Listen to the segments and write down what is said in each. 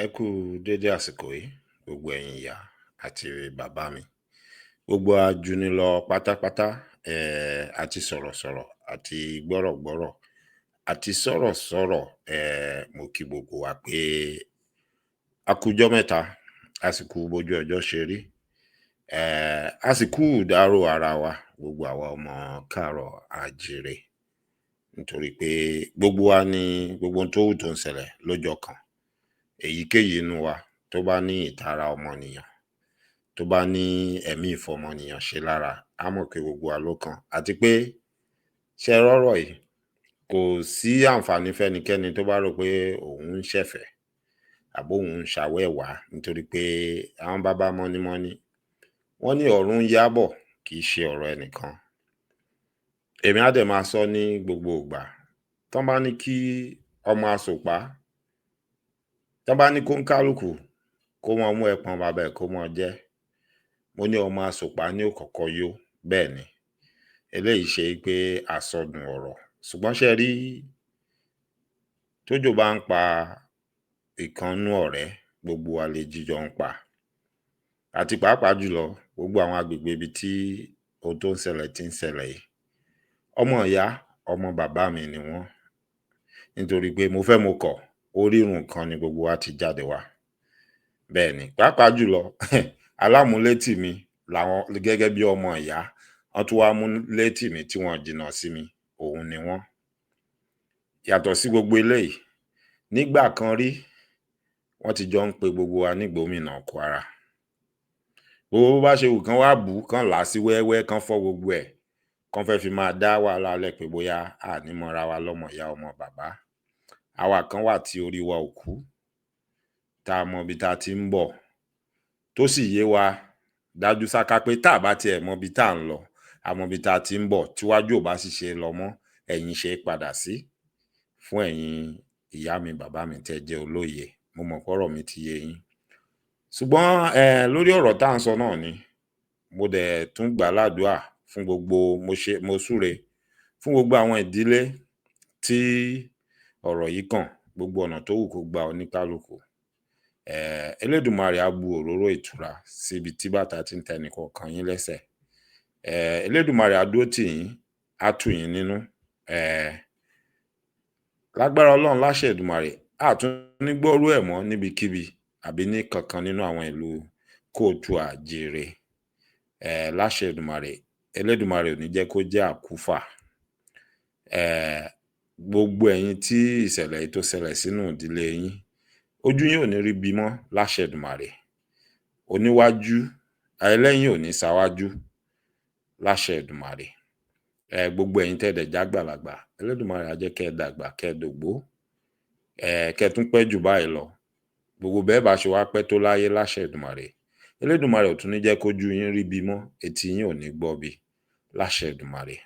Ẹ kú dédé àsìkò yìí, gbogbo ẹ̀yin ìyá àti bàbá mi, gbogbo ajunilọ pátápátá, àti sọ̀rọ̀sọ̀rọ̀ àti gbọ́rọ̀gbọ́rọ̀ àti sọ̀rọ̀sọ̀rọ̀. Mo kí gbogbo wa pé a kújọ́ mẹ́ta, a sì kú bójú ọjọ́ ṣe rí, a sì kú ìdárò ara wa, gbogbo àwa ọmọ káàárọ̀ àjíire, nítorí pé gbogbo wa ní gbogbo ohun tó wù tó ń ṣẹlẹ̀ lọ́jọ́ kan. Èyíkéyìí inú wa tó bá ní ìtara ọmọnìyàn, tó bá ní ẹ̀mí ìfọmọnìyàn ṣe lára, á mọ̀ pé gbogbo wa ló kàn. Àti pé ṣe rọ́rọ̀ yìí, kò sí àǹfààní fẹ́nikẹ́ni tó bá rò pé òun ń ṣẹ̀fẹ̀ àbó òun ń ṣàwẹ̀wá, nítorí pé àwọn bàbá mọ́nímọ́ní wọ́n ní ọ̀run ń yábọ̀, kì í ṣe ọ̀rọ̀ ẹnìkan. Èmi á dẹ̀ máa sọ ní gbogbo ìgbà, tán bá ní kí ọmọ àsòpá, tán bá ní kó ń kálukú kó mọ mú ẹpọ̀n bàbá ẹ̀ kó mọ jẹ́, mo ní ọmọ àsòpá ní ó kọ́kọ́ yó. Bẹ́ẹ̀ ni, eléyìí ṣe pé àsọdùn ọ̀rọ̀, ṣùgbọ́n ṣe rí tójò bá ń pa ìkànnú ọ̀rẹ́, gbogbo wa lè jíjọ ń pa. Àti pàápàá jùlọ gbogbo àwọn agbègbè ibi tí ohun tó ń ṣẹlẹ̀ ti ń ṣẹlẹ̀ yìí, ọmọ ìyá ọmọ bàbá mi ni wọ́n, nítorí pé mo fẹ́ mo kọ̀, orírun kan ni gbogbo wa ti jáde wá. Bẹ́ẹ̀ ni, pàápàá jùlọ alámúlétì mi làwọn gẹ́gẹ́ bí ọmọ ìyá, wọ́n tún wá mú létì mi tí wọ́n jìnnà sí mi, òun ni wọ́n. Yàtọ̀ sí gbogbo eléyìí, nígbà kan rí wọ́n ti jọ ń pe gbogbo wa ní gómìnà Kwara. Gbogbo bó bá ṣe wù kán wá bù ú, kán là á sí wẹ́wẹ́, kán fọ́ gbogbo ẹ̀, kán fẹ́ fi máa dá wàhálà lẹ̀ pé bóyá a ní mọ́ra wa lọ́mọ ìyá ọmọ bàbá. Àwa kan wà tí orí wa ò kú, tá a mọ ibi tá a ti ń bọ̀, tó sì yé wa dájú sáká pé tá a bá tiẹ̀ mọ ibi tá à ń lọ, a mọ ibi tá a ti ń bọ̀. Tíwájú ò bá sì ṣe é lọ mọ́, ẹ̀yìn ṣe é padà sí. Fún ẹ̀yin ìyá mi, bàbá mi tẹ́ jẹ́ olóye, mo mọ̀ pọ́rọ̀ mi ti yé yín. Ṣùgbọ́n lórí ọ̀rọ̀ tá à ń sọ náà ni, mo dẹ̀ tún gbà ládùúà fún gbogbo, mo ṣe mo súre fún gbogbo àwọn ìdílé tí ọ̀rọ̀ yìí kàn, gbogbo ọ̀nà tó wù kó gba oníkálukú. Elédùmarè á bu òróró ìtura síbi tí bàtà ti ń tẹnì kọ̀ọ̀kan yín lẹ́sẹ̀. Elédùmarè á dúró tì yín, á tù yín nínú. Lágbára Ọlọ́run, láṣẹ Èdùmàrè, a tún ní gbọ́rú ẹ̀ mọ́ níbikíbi àbí ní kankan nínú àwọn ìlú kóòtù àjíire. Láṣẹ Èdùmàrè, Elédùmarè ò ní jẹ́ kó jẹ́ àkúfà. Gbogbo ẹ̀yin tí ìṣẹ̀lẹ̀ yìí tó ṣẹlẹ̀ sínú ìdílé yín, ojú yín ò ní rí bí mọ́ láṣẹ Èdùmàrè. Oníwájú ẹlẹ́yìn ò ní ṣáwájú láṣẹ Èdùmàrè. Gbogbo ẹ̀yin tẹ́ dẹ̀ jágbàlagbà, Elédùmarè á jẹ́ kẹ́ ẹ dàgbà, kẹ́ ẹ dògbó, kẹ́ ẹ tún pẹ́ jù báyìí lọ. Gbogbo bẹ́ẹ̀ bá ṣe wá pẹ́ tó láyé láṣẹ Èdùmàrè, Elédùmarè ò tún ní jẹ́ kójú yín rí bí mọ́, etí yín ò ní gbọ́ bí láṣẹ Èdùmàrè.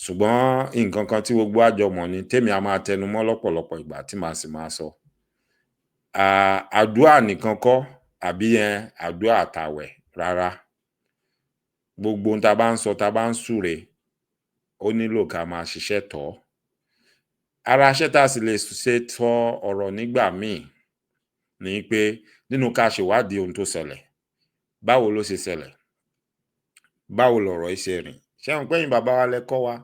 Ṣùgbọ́n nǹkan kan tí gbogbo àjọ mọ̀ ni tèmi a máa tẹnu mọ́ lọ́pọ̀lọpọ̀ ìgbà tí màá sì máa sọ. Àdúà nìkan kọ́, àbí àdúà àtàwẹ̀ rárá. Gbogbo ohun tá a bá ń sọ, tá a bá ń súre, ó nílò ká máa ṣiṣẹ́ tọ̀ ọ́. Ara iṣẹ́ tá a sì lè ṣe tọ ọ̀rọ̀ nígbà míì ni pé nínú ká ṣèwádìí ohun tó ṣẹlẹ̀, báwo ló ṣe ṣẹlẹ̀, báwo lọ̀rọ̀ yìí ṣe rìn. Ṣé ẹ mọ̀ pé ẹ̀yin bàbá wa lẹ kọ́ wa,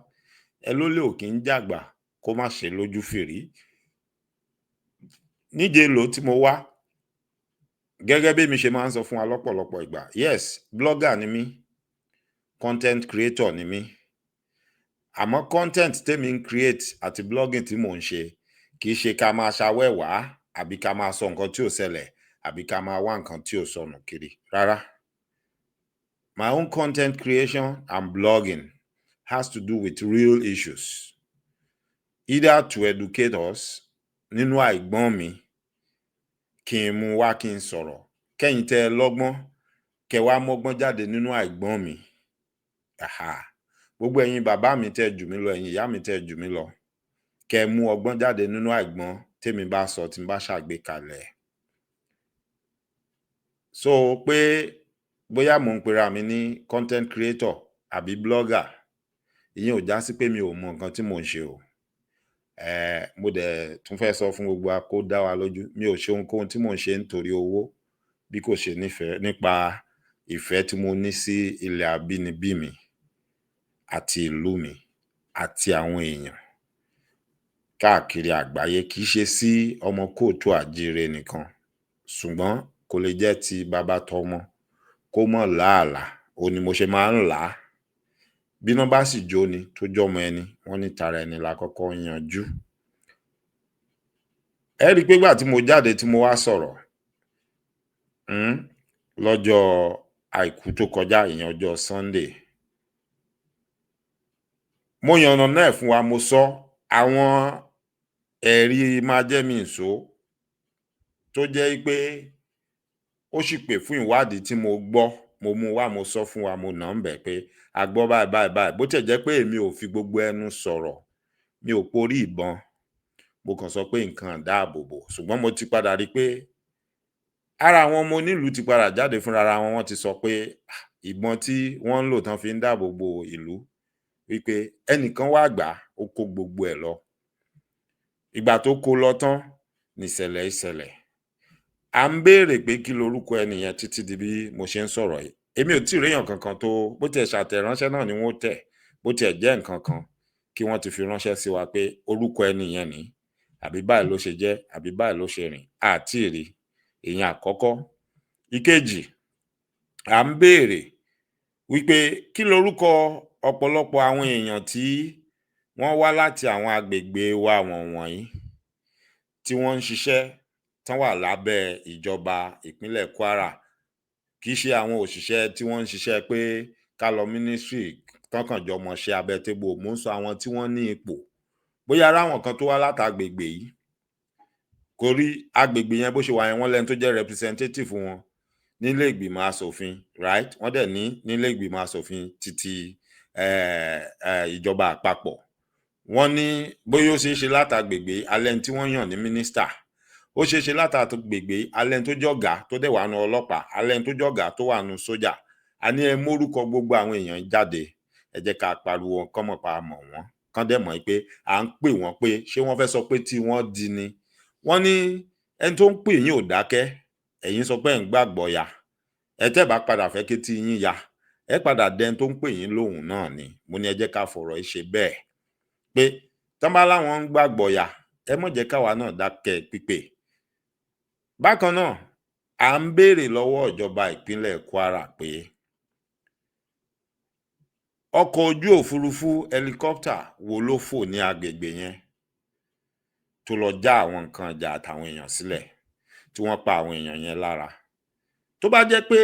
ẹ lólè ò kí ń jàgbà kó má ṣe lójú fìrí. Níjẹ̀ló tí mo wá, gẹ́gẹ́ bí èmi ṣe máa ń sọ fún wa lọ́pọ̀lọpọ̀ ìgbà, yes, blogger ni mí, content creator ni mí. Àmọ́ content tèmi ń create àti blogging tí mò ń ṣe kì í ṣe ká máa ṣawẹ́wàá àbí ká máa sọ nǹkan tí ò ṣẹlẹ̀ àbí ká máa wá nǹkan tí ò sọnù kiri rárá. My own content creation and blogging has to do with real issues, either to educate us nínú àìgbọ́n mi, kí n mú wá kí n sọ̀rọ̀, kẹ́yìn tẹ́ ẹ lọ́gbọ́n kẹ́ wá mọ́gbọ́n jáde nínú àìgbọ́n mi. Àhà. Gbogbo ẹ̀yin bàbá mi tẹ́ ẹ jù mí lọ, ẹ̀yin ìyá mi tẹ́ ẹ jù mí lọ, kẹ́ ẹ mú ọgbọ́n jáde nínú àìgbọ́n tèmi bá sọ, tí n bá ṣàgbékalẹ̀. So pé bóyá mò ń pera mi ní content creator àbí blogger, ìyẹn ò já sí pé mi ò mọ nǹkan tí mò ń ṣe o. Mo dẹ̀ tún fẹ́ sọ fún gbogbo wa kó dá wa lójú, mi ò ṣe ohunkóhun tí mò ń ṣe nítorí owó, bí kò ṣe nífẹ̀ẹ́ nípa ìfẹ́ tí mo ní sí ilẹ̀ abínibí mi àti ìlú mi àti àwọn èèyàn káàkiri àgbáyé. Kì í ṣe sí ọmọ kóòtù àjíire nìkan, ṣùgbọ́n kò lè jẹ́ ti bàbá tọmọ kó mọ̀ láàlà. Òun ni mo ṣe máa ń là á. Bíná bá sì jó ni tó jọ́mọ ẹni, wọ́n ní tara ẹni la kọ́kọ́ ń yanjú. Ẹ rí i pé ìgbà tí mo jáde tí mo wá sọ̀rọ̀ lọ́jọ́ àìkú tó kọjá, ìyẹn ọjọ́ Sunday, mo yànnàná ẹ̀ fún wa. Mo sọ àwọn ẹ̀rí májẹ́mìíṣó tó jẹ́ pé ó sì pè fún ìwádìí tí mo gbọ́. Mo mú wá, mo sọ fún wa, mo nà ń bẹ̀ pé a gbọ́ báyìí báyìí báyìí. Bó tiẹ̀ jẹ́ pé èmi ò fi gbogbo ẹnu sọ̀rọ̀, mi ò porí ìbọn, mo kàn sọ pé nǹkan dáàbòbò. Ṣùgbọ́n mo ti padà rí i pé ara àwọn ọmọ onílùú ti padà jáde fúnra ra wọn. Wọ́n ti sọ pé ìbọn tí wọ́n ń lò tán fi ń dáàbò bo ìlú, wípé ẹnìkan wá gbà á, ó kó gbogbo ẹ̀ lọ. Ìgbà tó kó lọ tán nìṣẹ̀lẹ̀ ìṣẹ̀lẹ̀. À ń béèrè pé kí lorúkọ ẹni yẹn títí di bí mo ṣe ń sọ̀rọ̀ yìí. Èmi ò tí ì réèyàn kankan tó bó tiẹ̀ ṣàtẹ̀ránṣẹ́ náà ni wọ́n tẹ̀, bó tiẹ̀ jẹ́ nǹkan kan kí wọ́n ti fi ránṣẹ́ sí wa pé orúkọ ẹni yẹn ni, àbí báyìí ló ṣe jẹ́, àbí báyìí ló ṣe rìn. Àti rí ìyẹn àkọ́kọ́. Ìkejì, à ń béèrè wípé kí lorúkọ ọ̀pọ̀lọpọ̀ àwọn èèyàn tí wọ́n wá láti àwọn agbègbè wa wọ̀nwọ̀nyí tí wọ́n ń ṣiṣẹ́ tán wà lábẹ́ ìjọba ìpínlẹ̀ Kwara. Kì í ṣe àwọn òṣìṣẹ́ tí wọ́n ń ṣiṣẹ́ pé ká lọ mínísírì tán kàn jọ mọṣẹ́ abẹ́ tébù. Mò ń sọ àwọn tí wọ́n ní ipò, bóyá ráwọn kan tó wá látàgbègbè yìí, kò rí agbègbè yẹn bó ṣe wà yẹn. Wọ́n lẹ́ni tó jẹ́ representative wọn nílé ìgbìmọ̀ asòfin, right? Wọ́n dẹ̀ ní nílé ìgbìmọ̀ asòfin títí ìjọba àpapọ̀. Wọ́n ní bóyá ó ṣeé ṣe látàgbègbè alẹ́ tí wọ́n yàn ní mínísítà, ó ṣeé ṣe látàgbègbè alẹ́ tó jọ̀gá tó dẹ̀ wà nù ọlọ́pàá, alẹ́ tó jọ̀gá tó wà nù sójà. A ní ẹ mórúkọ gbogbo àwọn èèyàn jáde, ẹ jẹ́ ká pariwo kán mọ̀ pa mọ̀ wọ́n, kán dẹ̀ mọ̀ pé à ń pè wọ́n, pé ṣé wọ́n fẹ́ sọ pé tí wọ́n di ni. Wọ́n ní ẹni tó ń pè yín ò dákẹ́, ẹ̀yin sọ pé ẹ̀ ń gbàgbọ́ ya. Ẹ tẹ́ bá padà fẹ́ kí tí yín ya, ẹ padà dẹni tó ń pè yín lóhùn náà ni. Mo ní ẹ jẹ́ ká fọ̀rọ̀ yìí ṣe bẹ́ẹ̀ pé tán bá láwọn ń gbàgbọ́ ya, ẹ mọ̀ jẹ́ káwa náà dákẹ́ pípè. Bákan náà, à ń béèrè lọ́wọ́ ìjọba ìpínlẹ̀ Kwara pé ọkọ̀ ojú òfurufú helicopter wo ló fò ní agbègbè yẹn tó lọ já àwọn nǹkan ìjà àtàwọn èèyàn sílẹ̀ tí wọ́n pa àwọn èèyàn yẹn lára. Tó bá jẹ́ pé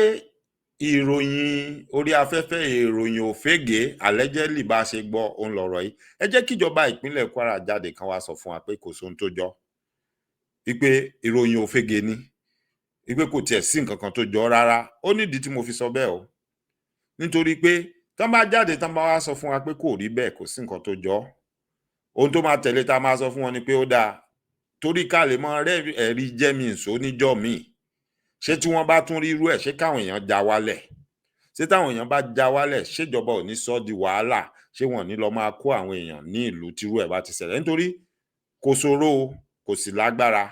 ìròyìn orí afẹ́fẹ́, ìròyìn òfégè, allegedly bá a ṣe gbọ́ òun lọ̀rọ̀ yìí, ẹ jẹ́ kíjọba ìpínlẹ̀ Kwara jáde kán wá sọ fún wa pé kò sóhun tó jọ, wípé ìròyìn òfégè ni, wípé kò tiẹ̀ sí nǹkan kan tó jọ rárá. Ó nídìí tí mo fi sọ bẹ́ẹ̀ o, nítorí pé tán bá jáde tán bá wá sọ fún wa pé kò rí bẹ́ẹ̀, kò sí nǹkan tó jọ, ohun tó máa tẹ̀lé tá a máa sọ fún wọn ni pé ó dáa, torí ká lè mọ ẹ̀rí jẹ́mi ìṣó níjọ́ míì. Ṣé tí wọ́n bá tún rí irú ẹ̀, ṣé káwọn èèyàn já wálẹ̀? Ṣé táwọn èèyàn bá já wálẹ̀, ṣèjọba ò ní sọ di wàhálà? Ṣé wọn ò ní lọ máa kó àwọn èèyàn ní ìlú tírú ẹ̀ bá ti ṣẹlẹ̀? Nítorí kò ṣòro o, kò sì lágbára.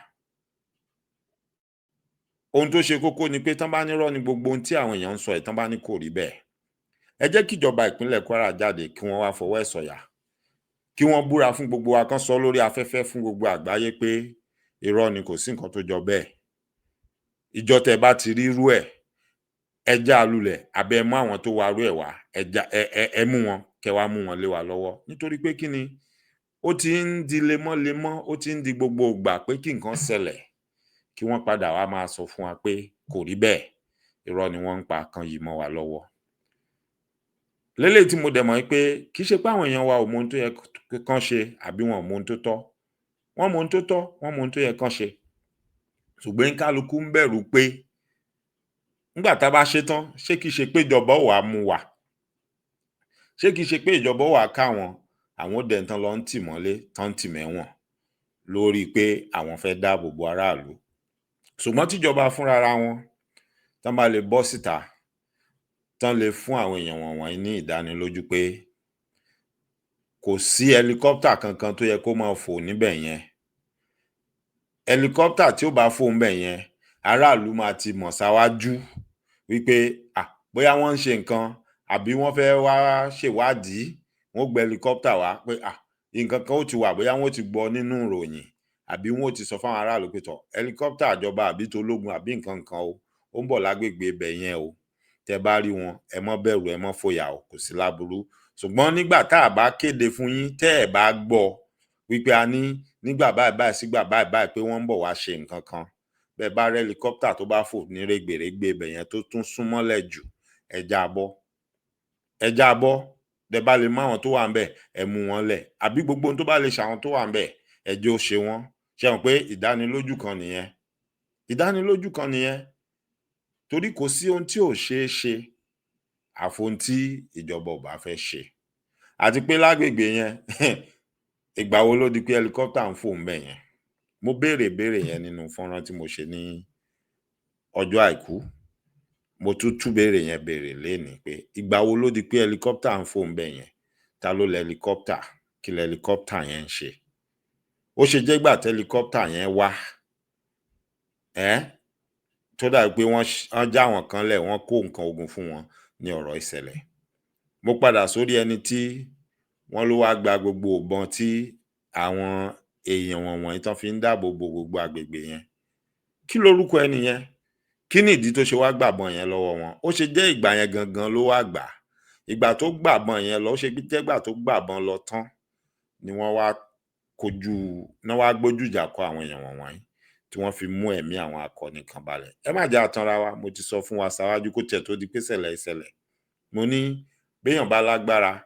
Ohun tó ṣe kókó ni pé tán bá nírọ́ ni gbogbo ohun tí àwọn èèyàn ń sọ ẹ̀, tán bá ní kò rí bẹ́ẹ̀, ẹ jẹ́ kíjọba ìpínlẹ̀ Kwara jáde kí wọ́n wá fọwọ́ ẹ̀ sọ̀yà, kí wọ́n búra fún gbogbo wa, kán sọ lórí afẹ́fẹ́ fún gbogbo àgbáyé pé irọ́ ni, kò sí nǹkan tó jọ bẹ́ẹ̀. Ìjọ tẹ́ bá ti rí irú ẹ̀, ẹ já lulẹ̀, àbẹ mú àwọn tó warú ẹ̀ wá, ẹ já ẹ mú wọn, kẹ́ wá mú wọn lé wa lọ́wọ́. Nítorí pé kí ni, ó ti ń di lemọ́lemọ́, ó ti ń di gbogbo ìgbà pé kí nǹkan ṣẹlẹ̀ kí wọ́n padà wá máa sọ fún wa pé kò rí bẹ́ẹ̀, irọ́ ni wọ́n ń pa, kan yìí mọ́ wa lọ́wọ́. Léléyìí tí mo dẹ̀ mọ̀ pé kì í ṣe pé àwọn èèyàn wa ò mọ ohun tó yẹ kán ṣe, àbí wọn ò mọ ohun tó tọ́. Wọ́n mọ ohun tó tọ́, wọ́n mọ ohun tó yẹ kán ṣe. Ṣùgbọ́n kálukú ń bẹ̀rù pé nígbà tá a bá ṣe tán, ṣé kìí ṣe pé ìjọba ò wá mú wa? Ṣé kìí ṣe pé ìjọba ò wá káwọn àwọn ó dẹ̀ tán lọ ń tì mọ́lé, tán ń tì mẹ́wọ̀n lórí pé àwọn fẹ́ dáàbò bo aráàlú? Ṣùgbọ́n tíjọba fúnra ra wọn tán bá lè bọ́ síta, tán lè fún àwọn èèyàn wọ̀nyí ní ìdánilójú pé kò Kò sí helicopter kankan tó yẹ kó máa fò níbẹ̀ yẹn. Helicopter tí ó bá fò ńbẹ̀ yẹn, aráàlú máa ti mọ̀ ṣáwájú wípé bóyá wọ́n ń ṣe nǹkan àbí wọ́n fẹ́ wá ṣèwádìí, wọ́n ó gbé helicopter wá pé nǹkan kan ó ti wà, bóyá wọ́n ó ti gbọ́ nínú ìròyìn àbí wọ́n ó ti sọ fáwọn aráàlú pé tọ̀, helicopter ìjọba àbí tológun àbí nǹkan kan o, ó ń bọ̀ lágbègbè ibẹ̀ yẹn o. Tẹ́ bá rí wọn, ẹ má bẹ̀rù, ẹ má fòyà o, kò sí láburú. Ṣùgbọ́n nígbà tá a bá kéde fún yín, tẹ́ ẹ̀ bá gbọ́ wípé a ní nígbà báyìí báyìí sígbà báyìí báyìí pé wọ́n ń bọ̀ wá ṣe nǹkan kan, bẹ́ẹ̀ bá rí helicopter tó bá fò ní rẹ́gbẹ̀rẹ́gbẹ̀ ibẹ̀ yẹn tó tún súnmọ́lẹ̀ jù, ẹ já bọ́, ẹ já bọ́. Bẹ́ẹ̀ bá lè mú àwọn tó wà ńbẹ̀, ẹ mú wọn lẹ̀, àbí gbogbo ohun tó bá lè ṣàwọn tó wà ńbẹ̀, ẹ jẹ́ ó ṣe wọ́n. Ṣé mọ̀ pé ìdánilójú kan nìyẹn? Ìdánilójú kan nìyẹn, torí kò sí ohun tí ò ṣeé ṣe àfohun tí ìjọba ò bá fẹ́ ṣe. Àti pé lágbègbè yẹn, ìgbà wo ló di pé helicopter ń fò ńbẹ̀ yẹn? Mo béèrè ìbéèrè yẹn nínú fọ́nrán tí mo ṣe ní ọjọ́ àìkú. Mo tún tún béèrè yẹn béèrè lénìí pé ìgbà wo ló di pé helicopter ń fò ńbẹ̀ yẹn? Ta ló lẹ helicopter? Kí lẹ helicopter yẹn ń ṣe? Ó ṣe jẹ́ ìgbà tí helicopter yẹn wá tó dàbí pé wọ́n já àwọn kan lẹ̀, wọ́n kó nǹkan ogun fún wọn ní ọ̀rọ̀ ìṣẹ̀lẹ̀. Mo padà sórí ẹni tí wọ́n ló wá gba gbogbo ìbọn tí àwọn èèyàn wọ̀nwọ̀nyí tán fi ń dáàbò bo gbogbo àgbègbè yẹn. Kí lorúkọ ẹni yẹn? Kí nìdí tó ṣe wá gbàbọn yẹn lọ́wọ́ wọn? Ó ṣe jẹ́ ìgbà yẹn gangan ló wá gbà á? Ìgbà tó gbàbọn yẹn lọ, ó ṣe jẹ́ ìgbà tó gbàbọn lọ tán ni wọ́n wá kojú, ná wá gbójú ìjà kọ àwọn èèyàn wọ̀nwọ̀nyí tí wọ́n fi mú ẹ̀mí àwọn akọni kan balẹ̀. Ẹ má jẹ́ á tanra wa, mo ti sọ fún wa ṣáwájú kó tiẹ̀ tó di pé ìṣẹ̀lẹ̀ ìṣẹ̀lẹ̀. Mo ní béèyàn bá lágbára,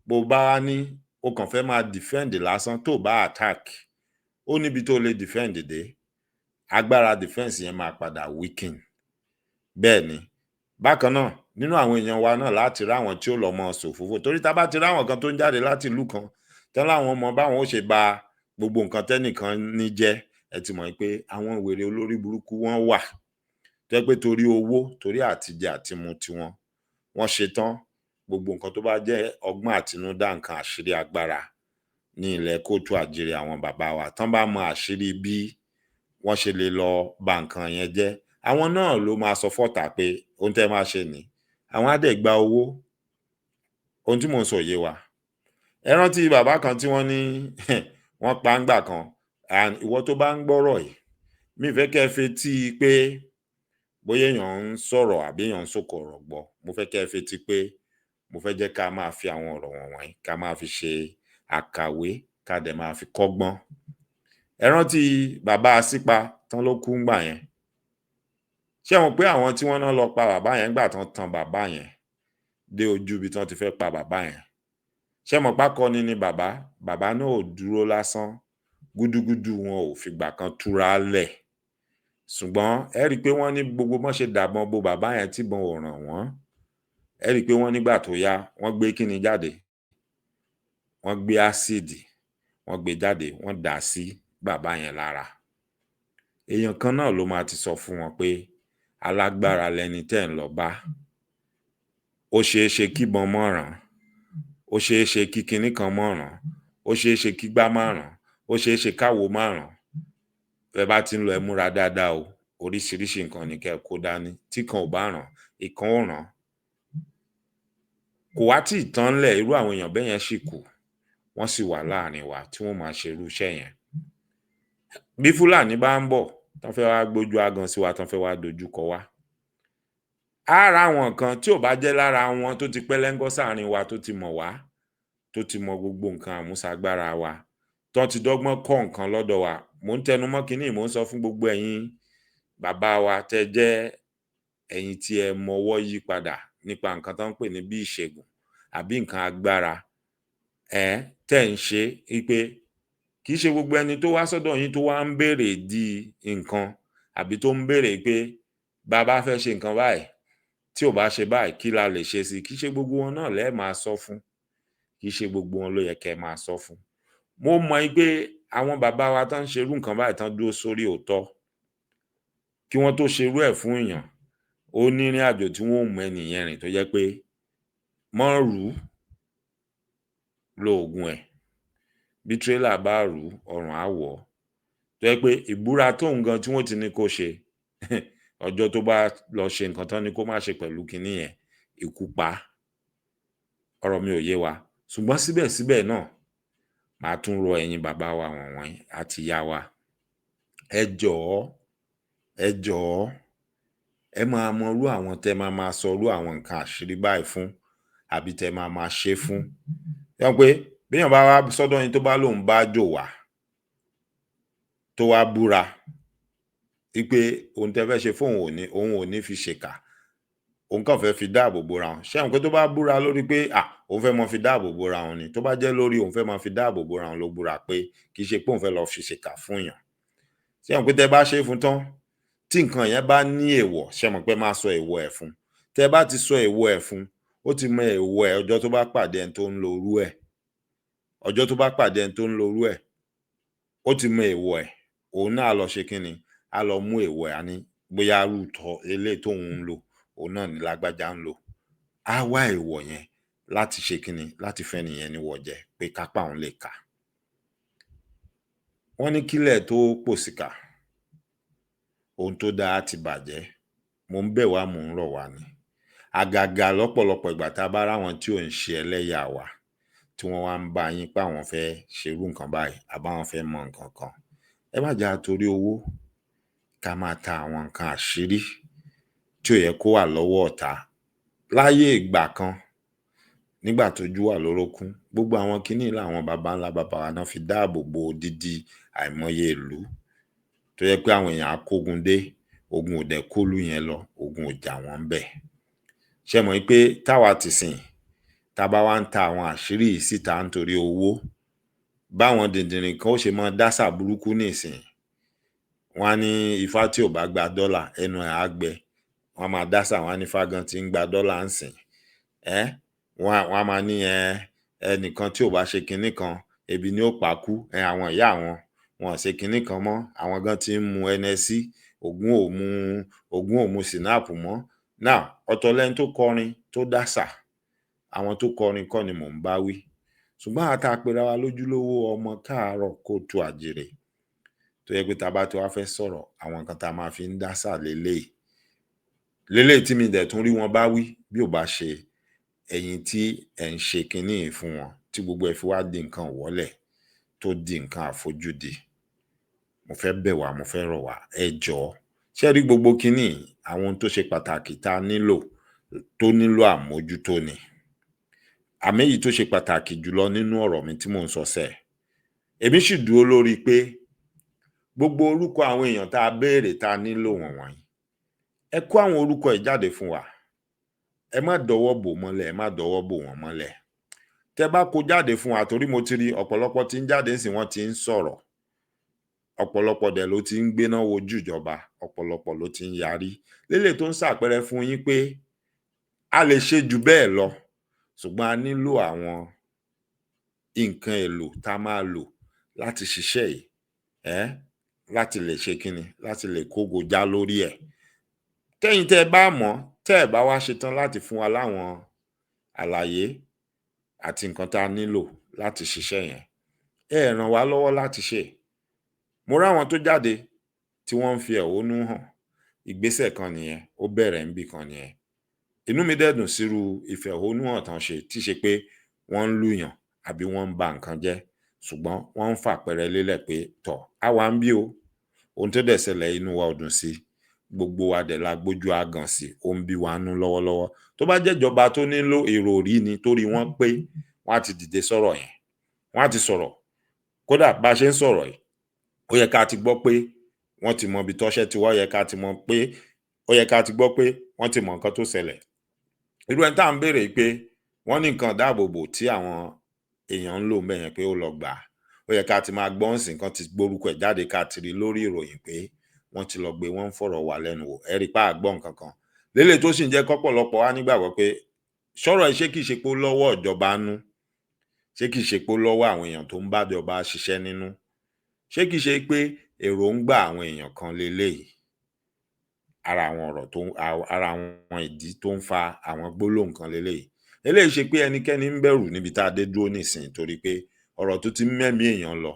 bó bá wá ní o kàn fẹ́ máa defend lásán tó bá attack, ó níbi tó lè defend dé, agbára defence yẹn máa padà weaken. Bẹ́ẹ̀ ni. Bákan náà, nínú àwọn èèyàn wa náà láti ráwọn tí ó lọ mọ ṣòfófó, torí tá bá ti ráwọn kan tó ń jáde láti ìlú kan tán láwọn mọ báwọn ó ṣe ba gbogbo nǹkan tẹ́nìkan ní jẹ́, ẹ ti mọ̀ pé àwọn wèrè olórí burúkú wọ́n wà tó jẹ́ pé torí owó, torí àtijẹ àtimu tiwọn, wọ́n ṣe tán gbogbo nǹkan tó bá jẹ́ ọgbọ́n àtinúdá, nǹkan àṣírí agbára ní ilẹ̀ kóòtù àjíire àwọn bàbá wa, tán bá mọ àṣírí bí wọ́n ṣe lè lọ ba nǹkan yẹn jẹ́, àwọn náà ló máa sọ fọ́tàá pé ohun tẹ́ máa ṣe nìí, àwọn á dẹ̀ gba owó. Ohun tí mò ń sọ ò yé wa. Ẹ rántí bàbá kan tí wọ́n ní wọ́n pa ńgbà kan. Ìwọ tó bá ń gbọ́rọ̀ yìí, mi ò fẹ́ kẹ́ ẹ fetí pé bóyá èèyàn ń sọ̀rọ̀ àbí èèyàn ń sòkò ọ̀rọ̀ gbọ́. Mo fẹ́ kẹ́ ẹ fetí pé mo fẹ́ jẹ́ ká máa fi àwọn ọ̀rọ̀ wọ̀nyí ká máa fi ṣe àkàwé, ká dẹ̀ máa fi kọ́gbọ́n. Ẹ rántí bàbá Asípa tán ló kú ńgbà yẹn. Ṣé ẹ mọ̀ pé àwọn tí wọ́n ná lọ pa bàbá yẹn ńgbà tán tan bàbá yẹn dé ojú ibi tán ti fẹ́ pa bàbá yẹn? Ṣé ẹ mọ̀ pákọni ni bàbá? Bàbá náà ò dúró lásán. Gúdúgúdú wọn ò fìgbà kan túra lẹ̀. Ṣùgbọ́n ẹ rí i pé wọ́n ní gbogbo bọ́n ṣe dàbọn bo bàbá yẹn tíbọn ò ràn wọ́n. Ẹ rí i pé wọ́n nígbà tó yá, wọ́n gbé kíni jáde? Wọ́n gbé ásíìdì, wọ́n gbé jáde, wọ́n dà á sí bàbá yẹn lára. Èèyàn kan náà ló máa ti sọ fún wọn pé alágbára lẹni tẹ́ ẹ̀ ń lọ bá. Ó ṣeé ṣe kíbọn mọ́ ràn, ó ṣeé ṣe kí kinní kan mọ́ ràn, ó ṣeé ṣe kígbá má ràn, ó ṣeé ṣe káwo má ràn. Bẹ́ bá ti ń lọ, ẹ múra dáadáa o. Oríṣiríṣi nǹkan ni kẹ́ ẹ kó dání. Tíkan ò bá ràn, ìkan ó ràn. Kò wá tíì tán ńlẹ̀, irú àwọn èèyàn bẹ́yẹn ṣì kù. Wọ́n sì wà láàrin wa tí wọ́n máa ṣe irú iṣẹ́ yẹn. Bí Fúlàní bá ń bọ̀, tán fẹ́ wá gbójú ágan sí wa, tán fẹ́ wá dojúkọ wá, á ráwọn kan tí ò bá jẹ́ lára wọn tó ti pẹ́lẹ́ńgọ́ sáàrin wa, tó ti mọ̀ wá, tó ti mọ gbogbo nǹkan àmúṣagbára wa, tán ti dọ́gbọ́n kọ́ nǹkan lọ́dọ̀ wa. Mò ń tẹnu mọ́ kinní yìí, mò ń sọ fún gbogbo ẹ̀yin bàbá wa tẹ́ jẹ́ ẹ̀yin tí ẹ mọwọ́ yí padà nípa nǹkan tán ń pè ní bí ìṣègùn àbí nǹkan agbára tẹ́ ń ṣe wípé kì í ṣe gbogbo ẹni tó wá sọ́dọ̀ yín tó wá ń béèrè ìdí nǹkan àbí tó ń béèrè pé bá a bá fẹ́ ṣe nǹkan báyìí, tí ò bá ṣe báyìí, kí la lè ṣe sí i? Kì í ṣe gbogbo wọn náà lẹ́ẹ̀ máa sọ fún. Kì í ṣe gbogbo wọn ló yẹ kẹ́ ẹ máa sọ fún. Mo mọ̀ pé àwọn bàbá wa tán ń ṣerú nǹkan báyìí, tán dúró sórí òótọ́, kí wọ́n tó ṣerú ẹ̀ fún èèyàn, ó ní ìrìn àjò tí wọ́n ó mú ẹnìyẹn rìn tó jẹ́ pé mọ́ rù ú, Lo oògùn ẹ̀, bí tírélà bá rù ú, ọrùn á wọ̀ ọ́. Tó jẹ́ pé ìbúra tóun gan tí wọ́n ti ní kó ṣe, ọjọ́ tó bá lọ ṣe nǹkan tán ní kó má ṣe pẹ̀lú kinní yẹn, ikú pa á. Ọ̀rọ̀ mi ò yé wa. Ṣùgbọ́n síbẹ̀síbẹ̀ náà, màá tún rọ ẹ̀yin bàbá wa wọ̀nwọ̀nyí àti ìyá wa. Ẹ jọ̀ọ́, ẹ jọ̀ọ́, ẹ máa mọrú àwọn tẹ́ máa máa sọrú àwọn nǹkan àṣírí báyìí fún àbí tẹ́ máa máa ṣe fún. Ṣé mọ̀ pé béèyàn bá wá sọ́dọ̀ yín tó bá lóun bá jò wá, tó wá búra wípé ohun tẹ́ fẹ́ ṣe fóun ò ní, òun ò ní fi ṣèkà, òun kàn fẹ́ fi dáàbò bora òun. Ṣé mọ̀ pé tó bá búra lórí pé à òun fẹ́ máa fi dáàbò bora òun ni, tó bá jẹ́ lórí òun fẹ́ máa fi dáàbò bora òun ló búra pé kì í ṣe pé òun fẹ́ lọ fi ṣèkà fún yàn. Ṣé mọ̀ pé tẹ́ bá ṣe é fún tán, tí nǹkan yẹn bá ní èèwọ̀, ṣé mọ̀ pé máa sọ èèwọ̀ ẹ̀ fún. Tẹ́ bá ti sọ èèwọ̀ ẹ̀ fún, ó ti mọ èèwọ̀ ẹ̀ ọjọ́ tó bá pàdé ẹni tó ń lo irú ẹ̀. Ọjọ́ tó bá pàdé ẹni tó ń lo irú ẹ̀, ó ti mọ èèwọ̀ ẹ̀, òun náà á lọ ṣe kíni? Á lọ mú èèwọ̀ ẹ̀, á ní bóyá irú tọ eléyìí tóun ń lò, òun náà ni lágbájá ń lò. Á wá èèwọ̀ yẹn láti ṣe kíni? Láti fẹ́ni yẹn níwọ̀ jẹ pé kápá òun lè ká. Wọ́n ní kílẹ̀ tó pòsìkà, ohun tó dáa á ti bàjẹ́. Mò ń bẹ̀ wá, mò ń rọ̀ wá ni. Àgàgà lọ́pọ̀lọpọ̀ ìgbà tá a bá ráwọn tí ò ń ṣe ẹlẹ́yà wa, tí wọ́n wá ń bá yín pé àwọn fẹ́ ṣerú nǹkan báyìí àbáwọn fẹ́ mọ nǹkan kan. Ẹ má jẹ́ á torí owó ká máa ta àwọn nǹkan àṣírí tí ò yẹ kó wà lọ́wọ́ ọ̀tá. Láyé ìgbà kan, nígbà tójú wà lórókún, gbogbo àwọn kinní yìí làwọn baba ńlá baba wa ná fi dáàbò bo odidi àìmọye ìlú tó jẹ́ pé àwọn èèyàn á kógun dé, ogun ò dẹ̀ kólú yẹn lọ, ogun ò jà wọ́n ńbẹ̀. Ṣé ẹ mọ̀ wípé táwa tìsìn, tá a bá wá ń ta àwọn àṣírí yìí síta nítorí owó, báwọn dìndìnrìn kan ó ṣe máa dásà burúkú nísìnyí. Wọ́n á ní ifá tí ò bá gba dọ́là, ẹnu ẹ̀ á gbẹ. Wọ́n á máa dásà, wọ́n á ní ifá gan tí ń gba dọ́là ńsìn. Wọ́n á máa ní ẹnìkan tí ò bá ṣe kinní kan, ebi ni ó pa kú. Àwọn ìyá àwọn, wọn ò ṣe kinní kan mọ́. Àwọn gan tí ń mu Hennessy, Ògún ò mu, Ògún ò mu ṣìnáàpù mọ́. Now, ọ̀tọ̀ lẹni tó kọrin tó dásà. Àwọn tó kọrin kọ́ ni mò ń bá wí. Ṣùgbọ́n àwa tá a pera wa lójúlówó ọmọ káàárọ̀ kóòtù àjíire, tó jẹ́ pé tá a bá ti wá fẹ́ sọ̀rọ̀, àwọn nǹkan tá a máa fi ń dásà leléyìí. Léléyìí tí mi dẹ̀ tún rí wọn bá wí bí ò bá ṣe ẹ̀yin tí ẹ̀ ń ṣe kinní yìí fún wọn, tí gbogbo ẹ̀ fi wá di nǹkan ìwọ́lẹ̀, tó di nǹkan àfojúdi. Mo fẹ́ bẹ̀ wá, mo fẹ́ rọ̀ wá, ẹ jọ̀ọ́. Ṣé ẹ rí gbogbo kinní yìí, àwọn ohun tó ṣe pàtàkì tá a nílò, tó nílò àmójútó ni. Àmọ́ èyí tó ṣe pàtàkì jùlọ nínú ọ̀rọ̀ mi tí mò ń sọ sẹ́ẹ̀, èmi sì dúró lórí pé gbogbo orúkọ àwọn èèyàn tá a béèrè tá a nílò wọ̀nwọ̀nyí, ẹ kó àwọn orúkọ yìí jáde fún wa. Ẹ má dọwọ́ bò mọ́lẹ̀, ẹ má dọwọ́ bò wọ́n mọ́lẹ̀. Tẹ́ bá kó jáde fún wa, torí mo ti rí ọ̀pọ̀lọpọ̀ tí ń jáde ńsìn, wọ́n ti ń sọ̀rọ̀. Ọ̀pọ̀lọpọ̀ dẹ̀ ló ti ń gbéná wojú ìjọba, ọ̀pọ̀lọpọ̀ ló ti ń yarí. Léléyìí tó ń ṣàpẹẹrẹ fún yín pé a lè ṣe jù bẹ́ẹ̀ lọ, ṣùgbọ́n a nílò àwọn nǹkan èlò tá a máa lò láti ṣiṣẹ́ yìí, láti lè ṣe kíni, láti lè kógo já lórí ẹ̀. Tẹ́yin tẹ́ ẹ bá mọ̀, tẹ́ ẹ̀ bá wá ṣetán láti fún wa láwọn àlàyé àti nǹkan tá a nílò láti ṣiṣẹ́ yẹn, ẹ ràn wá lọ́wọ́ láti ṣe. Mo ráwọn tó jáde tí wọ́n ń fi ẹ̀hónú hàn. Ìgbésẹ̀ kan nìyẹn, ó bẹ̀rẹ̀ níbì kan nìyẹn. Inú mi dẹ̀ dùn sírú ìfẹ̀hónúhàn tán ṣe, tí ṣe pé wọ́n ń lùyàn àbí wọ́n ń ba nǹkan jẹ́, ṣùgbọ́n wọ́n ń fàpẹẹrẹ lélẹ̀ pé tọ̀, á wà ń bí o. Ohun tó dẹ̀ ṣẹlẹ̀ inú wa ò dùn sí. Gbogbo wa dẹ̀ la gbójú ágan sí, ó ń bí wa nú lọ́wọ́lọ́wọ́. Tó bá jẹ́ ìjọba tó nílò ìròrí ni, torí wọ́n pé wọ́n á ti dìde sọ̀rọ̀ yẹn. Wọ́n á ti sọ̀rọ̀. Kódà bá a ṣe ń sọ̀rọ̀ yìí, ó yẹ ká ti gbọ́ pé wọ́n ti mọ ibi tọ́ṣẹ́ ti wá, ó yẹ ká ti mọ̀ pé, ó yẹ ká ti gbọ́ pé wọ́n ti mọ nǹkan tó ṣẹlẹ̀. Irú ẹni tá à ń béèrè pé wọ́n ní nǹkan ìdáàbòbò tí àwọn èèyàn ń lò ńbẹ̀ yẹn pé ó lọ gbà á. Ó yẹ ká ti máa gbọ́ ńsìn kán ti gbórúkọ ẹ̀ jáde ká ti rí lórí ìròyìn pé wọ́n ti lọ gbé, wọ́n ń fọ̀rọ̀ wá lẹ́nu wò. Ẹ rí i pé a gbọ́ nǹkan kan. Léléyìí tó sì ń jẹ́ kọ́pọ̀lọpọ̀ wá nígbàgbọ́ pé ṣọ́rọ̀ yìí ṣé kìí ṣe pé ó lọ́wọ́ ìjọba nú? Ṣé kìí ṣe pé ó lọ́wọ́ àwọn èèyàn tó ń bá ìjọba ṣiṣẹ́ nínú? Ṣé kìí ṣe pé èròńgbà àwọn èèyàn kan leléyìí? Ara àwọn ọ̀rọ̀ tó ń, ara àwọn ìdí tó ń fa àwọn gbólóhùn kan leléyìí. Eléyìí ṣe pé ẹnikẹ́ni ń bẹ̀rù níbi tá a dé dúró nísìnyí, torí pé ọ̀rọ̀ tó ti ń mẹ́mìí èèyàn lọ,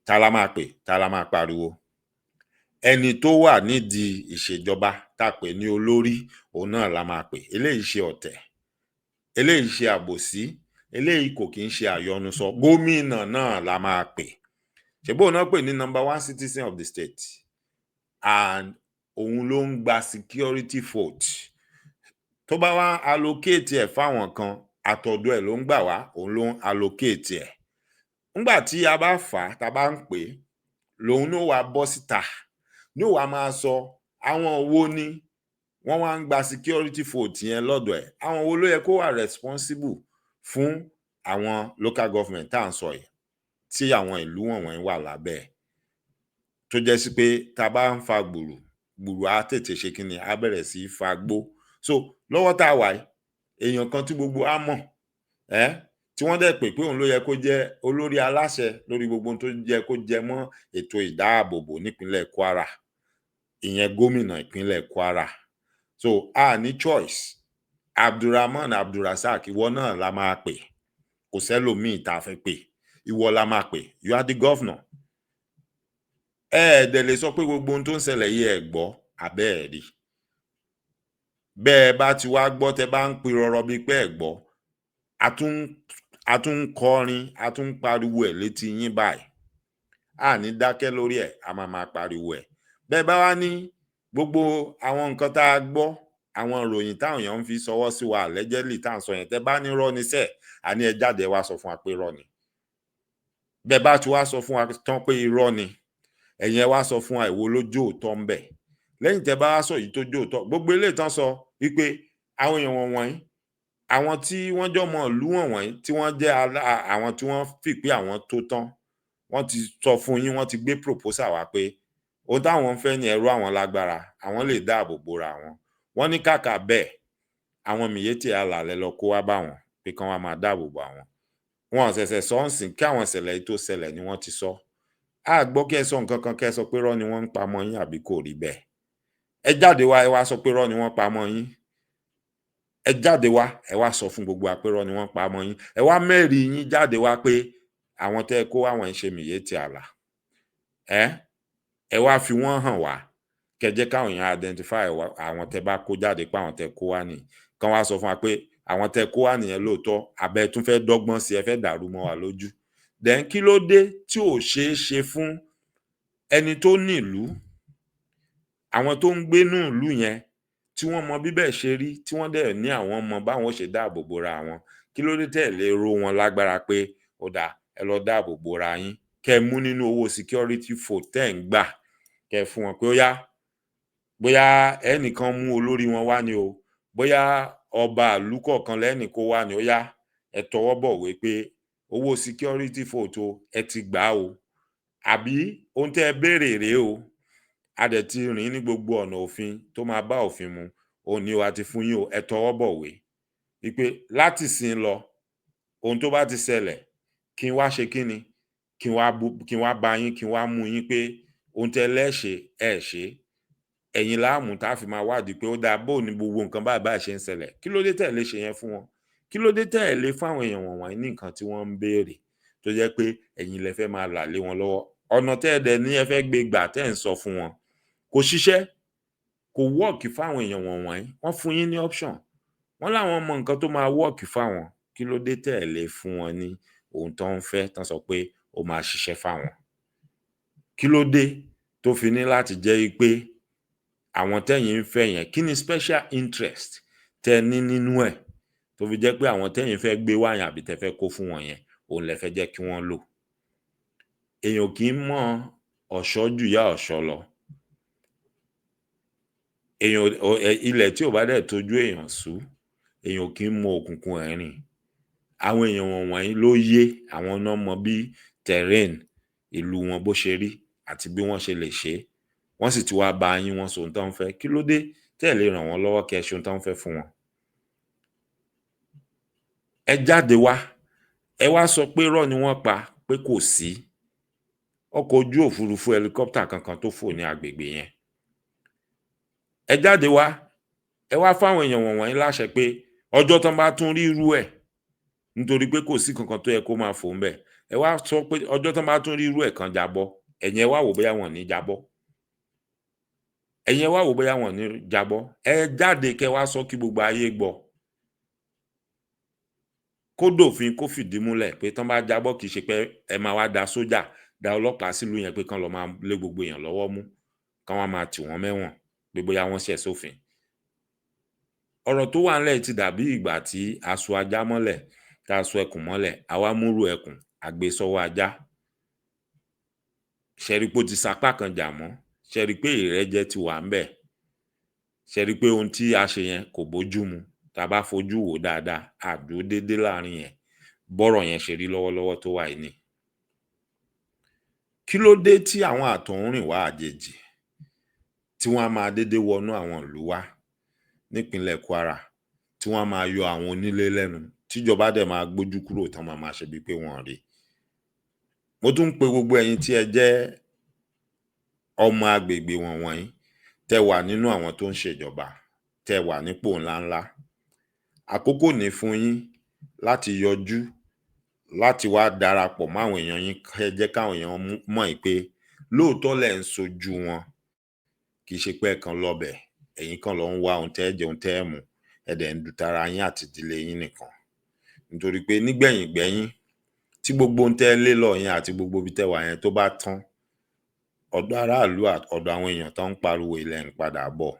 ta la máa pè? Ta la máa pariwo? Ẹni tó wà nídìí ìṣèjọba tá a pè ní olórí, òun náà la máa pè. Eléyìí ṣe ọ̀tẹ̀, eléyìí ṣe àbòsí, eléyìí kò kí ń ṣe àyọnusọ. Gómìnà náà la máa pè. Ṣèbí òun náà pè ní number one citizen of the state, and òun ló ń gba security vote. Tó bá wá allocate ẹ̀ fáwọn kan, àtọ̀dọ̀ ẹ̀ ló ń gbà wá, òun ló ń allocate ẹ̀. Ńgbà tí a bá fà á, tá a bá ń pè é, lòun ló wàá bọ́ síta, ní ó wàá máa sọ àwọn wo ni wọ́n wá ń gba security vote yẹn lọ́dọ̀ ẹ̀, àwọn wo ló yẹ kó wà responsible fún àwọn local government tá à ń sọ yìí, tí àwọn ìlú wọ̀nyí wà lábẹ́ ẹ̀, tó jẹ́ sí pé tá a bá ń fa gbùrù gbùrù, á tètè ṣe kí ni, á bẹ̀rẹ̀ sí í fa gbó. So lọ́wọ́ tá a wà yìí, èèyàn kan tí gbogbo á mọ̀ ẹ́, tí wọ́n dẹ̀ pè pé òun ló yẹ kó jẹ́ olórí aláṣẹ lórí gbogbo ohun tó yẹ kó jẹ mọ́ ètò ìdáàbòbò nípínlẹ̀ Kwara, ìyẹn gómìnà ìpínlẹ̀ Kwara. So a ní choice. Abdulrahman Abdulrasaq, ìwọ náà la máa pè. Kò sẹ́lòmíì tá a fẹ́ pè, ìwọ la máa pè. You are the governor. Ẹ ẹ̀ dẹ̀ lè sọ pé gbogbo ohun tó ń ṣẹlẹ̀ yìí, ẹ gbọ́ abẹ́ ẹ̀ rí bẹ́ẹ̀. Bá ti wá gbọ́, tẹ́ bá ń pirọrọ bíi pé ẹ gbọ́, a tún ń kọrin, a tún ń pariwo ẹ̀ létí yín báyìí. A ní dákẹ́ lórí ẹ̀, a máa máa pariwo ẹ̀. Bẹ́ẹ̀ bá wá ní gbogbo àwọn nǹkan tá a gbọ́, àwọn ìròyìn táwọn èèyàn ń fi ṣọwọ́ sí wa allegedly tá à ń sọ yẹn, tẹ́ bá ní irọ́ ni sẹ́ẹ̀, àní ẹ jáde wá sọ fún wa pé irọ́ ni. Bẹ́ẹ̀ bá ti wá sọ fún wa tán pé irọ́ ni, ẹ̀yin ẹ wá sọ fún wa èwo ló jó òótọ́ ń bẹ̀. Lẹ́yìn tẹ́ bá wá sọ èyí tó jó òótọ́, gbogbo eléyìí tán sọ wípé àwọn èèyàn wọ̀nyí, àwọn tí wọ́n jọmọ ìlú wọ̀nyí, tí wọ́n jẹ́ àwọn tí wọ́n fi pé àwọn tó tán, wọ́n ti sọ fún yín, wọ́n ti gbé proposal wá pé ohun táwọn ń fẹ́ ní ẹ̀rọ àwọn lágbára, àwọn lè dáàbò bora àwọn. Wọ́n ní kàkà bẹ́ẹ̀, àwọn Miyetti Allah lẹ lọ kó wá bá wọn pé kán wá máa dáàbò bo àwọn. Wọn ò ṣẹ̀ṣẹ̀ sọ ń sìn kí àwọn ìṣẹ̀lẹ̀ yìí tó ṣẹlẹ̀ ni wọ́n ti sọ. A gbọ́ kí ẹ sọ nǹkan kan, kẹ́ ẹ sọ pé irọ́ ni wọ́n ń pa mọ́ yín àbí kò rí bẹ́ẹ̀. Ẹ jáde wá, ẹ wá sọ pé irọ́ ni wọ́n pa mọ́ yín. Ẹ jáde wá, ẹ wá sọ fún gbogbo wa pé irọ́ ni wọ́n pa mọ́ yín. Ẹ wá mẹ́rìí yín jáde wá pé àwọn tẹ́ ẹ kó wá wọ̀nyí ṣe Miyetti Allah. Ẹ wá fi wọ́n hàn wá, kẹ́ jẹ́ káwọn èèyàn identify àwọn tẹ́ bá kó jáde, pé àwọn tẹ́ kó wá nìyí. Kán wá sọ fún wa pé àwọn tẹ́ kó wá nìyẹn lóòótọ́, àbẹ́ tún fẹ́ dọ́gbọ́n sí, ẹ fẹ́ dàrú mọ́ wa lójú. Then kí ló dé tí ò ṣeé ṣe fún ẹni tó nílùú, àwọn tó ń gbénú ìlú yẹn, tí wọ́n mọ bíbẹ̀ ṣe rí, tí wọ́n dẹ̀ ní àwọn mọ báwọn ó ṣe dáàbò bora wọn? Kí ló dé tẹ́ ẹ̀ lè ró wọn lágbára pé ó dáa, ẹ lọ dáàbò bora yín, kẹ́ ẹ mú nínú owó security vote tẹ́ ẹ̀ ń gbà, kẹ́ ẹ fún wọn pé ó yá? Bóyá ẹnìkan mú olórí wọn wá ni o, bóyá ọba ìlú kọ̀ọ̀kan lẹ́nì kó wá ni, ó yá, ẹ tọwọ́ bọ̀wé pé owó security vote o, ẹ ti gbà á o, àbí ohun tẹ́ ẹ béèrè rèé o, a dẹ̀ ti rìn ní gbogbo ọ̀nà òfin tó máa bá òfin mu, òun ni o, a ti fún yín o, ẹ tọwọ́ bọ̀wé wípé láti ìsìn lọ, ohun tó bá ti ṣẹlẹ̀, kí n wá ṣe kí ni, kí n wá bá yín, kí n wá mú yín pé ohun tẹ́ lẹ́ ṣe ẹ ṣe, ẹ̀yin láàmú tá a fi máa wádìí pé ó dáa, bó ní gbogbo nǹkan báyìí báyìí ṣe ń ṣẹlẹ̀. Kí ló dé tẹ́ ẹ̀ lè ṣe yẹn fún wọn? Kí ló dé tẹ́ ẹ̀ lè fáwọn èèyàn wọ̀nyí ní nǹkan tí wọ́n ń béèrè, tó jẹ́ pé ẹ̀yin lẹ fẹ́ máa là lé wọn lọ́wọ́? Ọ̀nà tẹ́ ẹ dẹ̀ ní ẹ fẹ́ gbé gbà tẹ́ ẹ̀ ń sọ fún wọn kò ṣiṣẹ́, kò work fáwọn èèyàn wọ̀nyí. Wọ́n fún yín ní option, wọ́n láwọn mọ nǹkan tó máa work fáwọn. Kí ló dé tẹ́ ẹ̀ lè fún wọn ní ohun tó ń fẹ́, tán sọ pé ó máa ṣiṣẹ́ fáwọn? Kí ló dé tó fi ní láti jẹ́ pé àwọn tẹ́yin ń fẹ́ yẹn? Kí ni special interest tẹ́ ní nínú ẹ̀ tó fi jẹ́ pé àwọn tẹ́yin fẹ́ gbé wá yẹn àbí tẹ́ fẹ́ kó fún wọn yẹn, òun lẹ fẹ́ jẹ́ kí wọ́n lò? Èèyàn kì í mọ ọ̀ṣọ́ ju ìyá ọ̀ṣọ́ lọ. Èèyàn, ilẹ̀ tí ò bá dẹ̀ tójú èèyàn sú, èèyàn kì í mọ òkùnkùn ẹ̀ rìn. Àwọn èèyàn wọ̀nyí ló yé àwọn náà mọ bí terrain ìlú wọn bó ṣe rí àti bí wọ́n ṣe lè ṣe é. Wọ́n sì ti wá bá yín, wọ́n sọ ohun tó ń fẹ́. Kí ló dé tẹ́ ẹ̀ lè ràn wọ́n lọ́wọ́, kẹ́ ẹ ṣe ohun tó ń fẹ́ fún wọn? Ẹ jáde wá, ẹ wá sọ pé irọ́ ni wọ́n pa, pé kò sí ọkọ̀ ojú òfurufú helicopter kankan tó fò ní agbègbè yẹn. Ẹ jáde wá, ẹ wá fáwọn èèyàn wọ̀nyí láṣẹ pé Ọjọ́ tán bá tún rí irú ẹ̀, nítorí pé kò sí kankan tó yẹ kó máa fò ńbẹ̀, ẹ wá sọ pé ọjọ́ tán bá tún rí irú ẹ̀ kan jábọ́. Ẹ̀yin ẹ wá wò bóyá wọn ò ní jábọ́. Ẹ̀yin ẹ wá wò bóyá wọn ò ní jábọ́. Ẹ jáde kẹ́ wá sọ kí gbogbo ayé gbọ́, kó dòfin, kó fìdí múlẹ̀ pé tán bá jábọ́, kì í ṣe pé ẹ máa wá da sójà, da ọlọ́pàá sílùú yẹn pé kán lọ máa lé gbogbo èèyàn lọ́wọ́ mú, kán wá máa tì wọ́n mẹ́wọ̀n pé bóyá wọ́n ṣẹ̀ sófin. Ọ̀rọ̀ tó wà ńlẹ̀ ti dàbí ìgbà tí a so ajá mọ́lẹ̀, tá a so ẹkùn mọ́lẹ̀, a wá múrù ẹkùn, a gbé sọ́wọ́ ajá. Ṣẹ rí pé ó ti sapá kan jà mọ́? Ṣẹ rí pé ìrẹ́jẹ ti wà ńbẹ̀? Ṣẹ rí pé ohun tí a ṣe yẹn kò bójú mu? Tá a bá fojú wò ó dáadáa, a dúró déédé láàrin yẹn. Bọ́rọ̀ yẹn ṣe rí lọ́wọ́lọ́wọ́ tó wà yìí ni. Kí ló dé tí àwọn àtọ̀húnrìnwá àjèjì tí wọ́n á máa dédé wọnú àwọn ìlú wá nípínlẹ̀ Kwara, tí wọ́n á máa yọ àwọn onílé lẹ́nu, tíjọba dẹ̀ máa gbójú kúrò, tán máa máa ṣe bíi pé wọn ò rí? Mo tún ń pe gbogbo ẹ̀yin tí ẹ jẹ́ ọmọ agbègbè wọ̀nwọ̀nyí, tẹ́ wà nínú àwọn tó ń ṣèjọba, tẹ́ wà nípò ńláńlá, àkókò ní fún yín láti yọjú, láti wá darapọ̀ máwọn èèyàn yín, kẹ́ jẹ́ káwọn èèyàn mọ̀ pé lóòótọ́ lẹ̀ ń sojú wọn. Kì í ṣe pé ẹ kàn lọbẹ̀, ẹ̀yin kàn lọ ń wá ohun tẹ́ ẹ jẹ, ohun tẹ́ ẹ mu, ẹ dẹ̀ ń du tara yín àti ìdílé yín nìkan. Nítorí pé nígbẹ̀yìn gbẹ́yín, tí gbogbo ohun tẹ́ ẹ lé lọ yẹn àti gbogbo ibi tẹ́ wà yẹn tó bá tán, ọ̀dọ̀ aráàlú, ọ̀dọ̀ àwọn èèyàn tó ń pariwo ilẹ̀ ń padà bọ̀,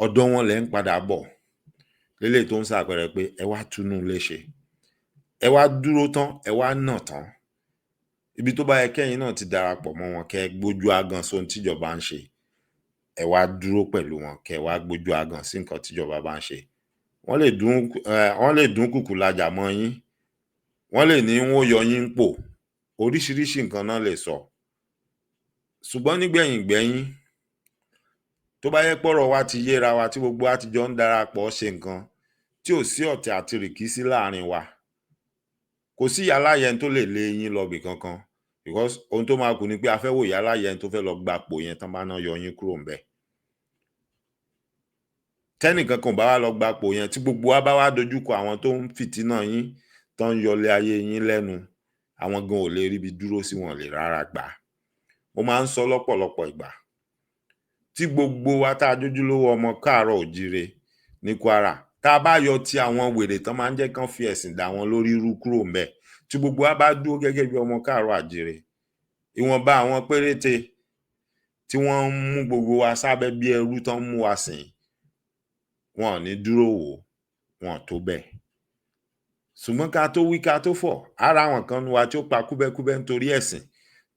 ọ̀dọ̀ wọn lẹ̀ ń padà bọ̀. Léléyìí tó ń ṣàpẹẹrẹ pé ẹ wá túnú ilé ṣe, ẹ wá dúró tán, ẹ wá nà tán. Ibi tó bá yẹ kẹ́yin náà ti darapọ̀ mọ́ wọn, kẹ́ ẹ gbójú ágan sóhun tíjọba ń ṣe, ẹ wá dúró pẹ̀lú wọn, kẹ́ ẹ wá gbójú ágan sí nǹkan tíjọba bá ń ṣe. Wọ́n lè dún kùkù lajà mọ́ yín, wọ́n lè ní wọ́n ó yọ yín ńpò, oríṣiríṣi nǹkan náà lè sọ. Ṣùgbọ́n nígbẹ̀yìn gbẹ́yín, tó bá yẹ pọ́rọ̀ wa ti yéra wa, tí gbogbo wa ti jọ ń darapọ̀ ṣe nǹkan, tí ò sí ọ̀tẹ̀ àti rìkíṣí láàrin wa, kò sí ìyáláyà ẹni tó lè lé yín lọ ibì kankan, because ohun tó máa kù ni pé a fẹ́ wò ìyáláyà ẹni tó fẹ́ lọ gbapò yẹn tán bá ná yọ yín kúrò ńbẹ̀. Tẹ́nìkan kan ò bá wá lọ gbapò yẹn, tí gbogbo wa bá wá dojúkọ àwọn tó ń fìtínà yín, tó ń yọlé ayé yín lẹ́nu, àwọn gan ò lè ríbi dúró sí, wọn ò lè rárá gbà. Mo máa ń sọ lọ́pọ̀lọpọ̀ ìgbà, tí gbogbo wa tá a jójúlówó ọmọ káàárọ̀ òjíire ní Kwara, tá a bá yọ ti àwọn wèrè tán máa ń jẹ́ kán fi ẹ̀sìn dà wọ́n lórí rú kúrò ńbẹ̀, tí gbogbo wa bá dúró gẹ́gẹ́ bí ọmọ káàárọ̀ àjíire, ìwọ̀nba àwọn péréte tí wọ́n ń mú gbogbo wa sábẹ́ bí ẹrú, tán ń mú wa sìn, wọn ò ní dúró wò ó, wọn ò tó bẹ́ẹ̀. Ṣùgbọ́n ká tó wí ká tó fọ̀, á ráwọn kan nínú wa tí ó pa kúbẹ́kúbẹ́ nítorí ẹ̀sìn,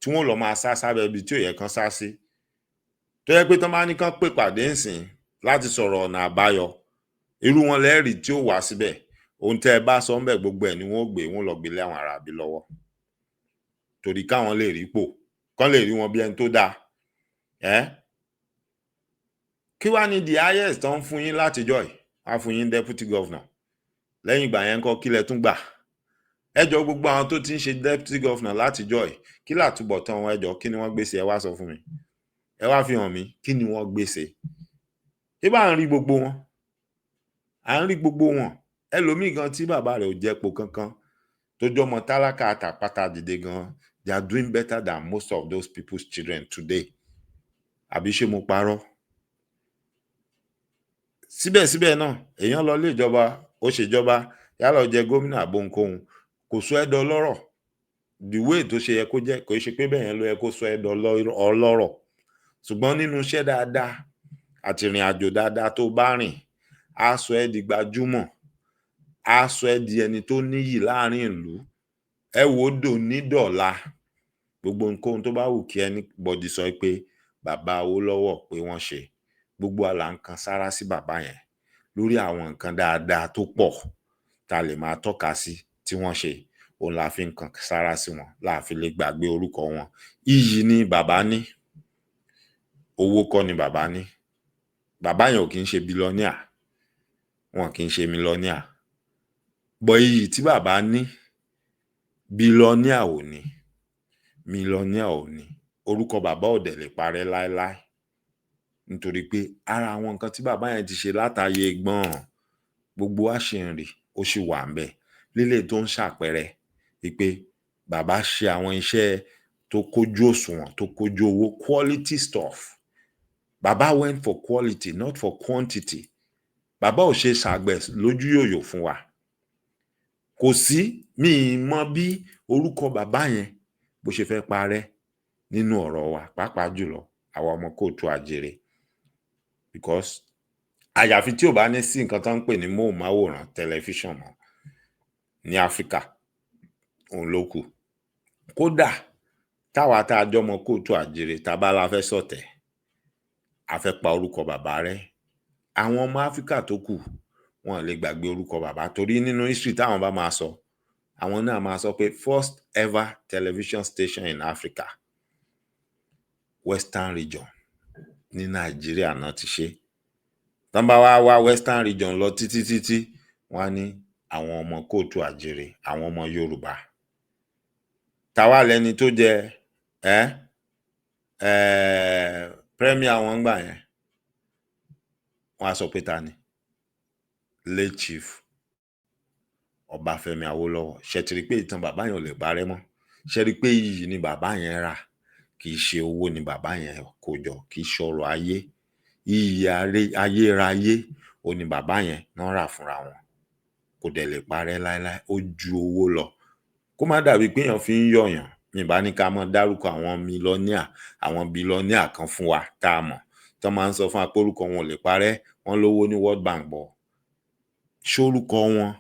tí wọ́n ó lọ máa sá sábẹ́ ibi tí ò yẹ kán sá sí. Tó jẹ́ pé tán bá ní kán pèpàdé ńsìnyí láti sọ̀rọ̀ ọ̀nà àbáyọ, irú wọn lẹ́ rí tí ó wá síbẹ̀. Ohun tẹ́ ẹ bá sọ ńbẹ̀, gbogbo ẹ̀ ni wọ́n ó gbé, wọ́n ó lọ gbé lé àwọn aráabí lọ́wọ́. Torí káwọn lè rípò, kán lè rí wọn bí ẹni tó dáa. Kí wá ní the highest tán ń fún yín látijọ́ yìí? Wọ́n á fún yín deputy governor. Lẹ́yìn ìgbà yẹn ńkọ́, kí lẹ tún gbà? Ẹ jọ̀ọ́, gbogbo àwọn tó ti ń ṣe deputy governor látijọ́ yìí, kí làtúbọ̀tán wọn? Ẹ jọ̀ọ́, kí ni wọ́n gbé ṣe? Ẹ wá sọ fún mi. Ẹ wá fi hàn mí, kí ni wọ́n gbé ṣe? Ṣé bá ń rí gbogbo wọn? À ń rí gbogbo wọn. Ẹlòmíì gan tí bàbá rẹ̀ ò jẹpò kankan, tó jọ́mọ tálákà àtàpátá dìde gan, they are doing better than most of those people's children today. Àbí ṣé mo parọ́? Síbẹ̀síbẹ̀ náà, èèyàn lọ ilé ìjọba, ó ṣèjọba, yálà ó jẹ gómìnà àbóhunkóhun, kò sọ ẹ́ dọlọ́rọ̀ the way tó ṣe yẹ kó jẹ́. Kò ṣe pé bẹ́ẹ̀ yẹn ló yẹ kó sọ ẹ́ dọlọ́rọ̀. Ṣùgbọ́n nínú iṣẹ́ dáadáa àti ìrìn àjò dáadáa tó bá rìn, á sọ ẹ́ di gbajúmọ̀, á sọ ẹ́ di ẹni tó níyì láàrin ìlú. Ẹ wò ó dòní dọ̀la, gbogbo ohunkóhun tó bá wù kí anybody sọ pé bàbá Awólọ́wọ̀ pé wọ́n ṣe, gbogbo wa là ń kan sárá sí bàbá yẹn lórí àwọn nǹkan dáadáa tó pọ̀ tá a lè máa tọ́ka sí tí wọ́n ṣe. Òun la fi ń kan sára sí wọn, la fi lè gbàgbé orúkọ wọn. Iyì ni bàbá ní, owó kọ́ ni bàbá ní. Bàbá yẹn ò kì í ṣe billionaire, wọn kì í ṣe millionaire, but iyì tí bàbá ní, billionaire ò ní, millionaire ò ní. Orúkọ bàbá ò dẹ̀ lè parẹ́ láéláé, nítorí pé ara àwọn nǹkan tí bàbá yẹn ti ṣe látayé gbọ́n. Gbogbo wa ṣì ń rí, ó sì wà ńbẹ̀. Léléyìí tó ń ṣàpẹẹrẹ wípé bàbá ṣe àwọn iṣẹ́ tó kójú òṣùwọ̀n, tó kójú owó, quality stuff. Bàbá went for quality, not for quantity. Bàbá ò ṣe ṣàgbẹ̀ lójú yòyò fún wa. Kò sí, mi ì mọ bí orúkọ bàbá yẹn bó ṣe fẹ́ parẹ́ nínú ọ̀rọ̀ wa, pàápàá jùlọ àwa ọmọ káàárọ̀ oòjíire, because àyàfi tí ò bá ní sí nǹkan tó ń pè ní móhùnmáwòrán, tẹlifíṣàn mọ́ ní Áfríkà, òun ló kù. Kódà táwa tá a jọ́mọ káàárọ̀ oòjíire, tá a bá la fẹ́ sọ̀tẹ̀, a fẹ́ pa orúkọ bàbá rẹ́, àwọn ọmọ Áfríkà tó kù wọn lè gbàgbé orúkọ bàbá, torí nínú history táwọn bá máa sọ, àwọn náà máa sọ pé first ever television station in Africa, Western Region ní Nàìjíríà náà ti ṣe. Tán bá wá wá Western Region lọ títí títí, wọ́n á ní àwọn ọmọ káàárọ̀ oòjíire, àwọn ọmọ Yorùbá. Táwa lẹni tó jẹ ẹ ẹ premier wọn gbà yẹn, wọ́n á sọ pé ta ni? Late Chief Ọbáfẹ́mi Awólọ́wọ̀. Ṣe ti rí i pé ìtàn bàbá yẹn ò lè parẹ́ mọ́? Ṣe rí i pé iyì ni bàbá yẹn rà, kì í ṣe owó ni bàbá yẹn kó jọ, kì í ṣọrọ̀ ayé. Iyì ayérayé ó ní bàbá yẹn náà rà fúnra wọn, kò dẹ̀ lè parẹ́ láéláé. Ó ju owó lọ. Kó má dàbí pé èèyàn fi ń yọ̀yàn, mi bá ní ká máa dárúkọ àwọn millionaire, àwọn billionaire kan fún wa tá a mọ̀, tán máa ń sọ fún wa pé orúkọ wọn ò lè parẹ́, wọ́n lówó ní World Bank bọ̀. Ṣórúkọ wọn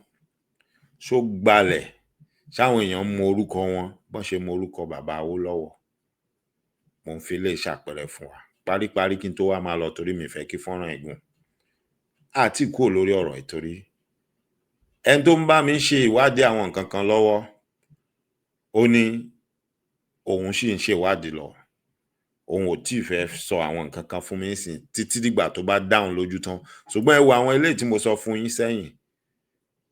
ṣó gbalẹ̀? Ṣáwọn èèyàn mọ orúkọ wọn bọ́n ṣe mọ orúkọ bàbá Awólọ́wọ̀? Mò ń fi eléyìí ṣàpẹẹrẹ fún wa. Paríparí, kí n tó wá máa lọ, torí mi fẹ́ kí fọ́nrán yìí gùn, àti kúrò lórí ọ̀rọ̀ yìí, torí ẹni tó ń bá mi ṣe ìwádìí àwọn nǹkan kan lọ́wọ́, ó ní òun sì ń ṣèwádìí lọ, òun ò tíì fẹ́ sọ àwọn nǹkan kan fún mi nísìnyí títí dìgbà tó bá dáhùn lójú tán. Ṣùgbọ́n ẹ wo àwọn eléyìí tí mo sọ fún yín sẹ́yìn,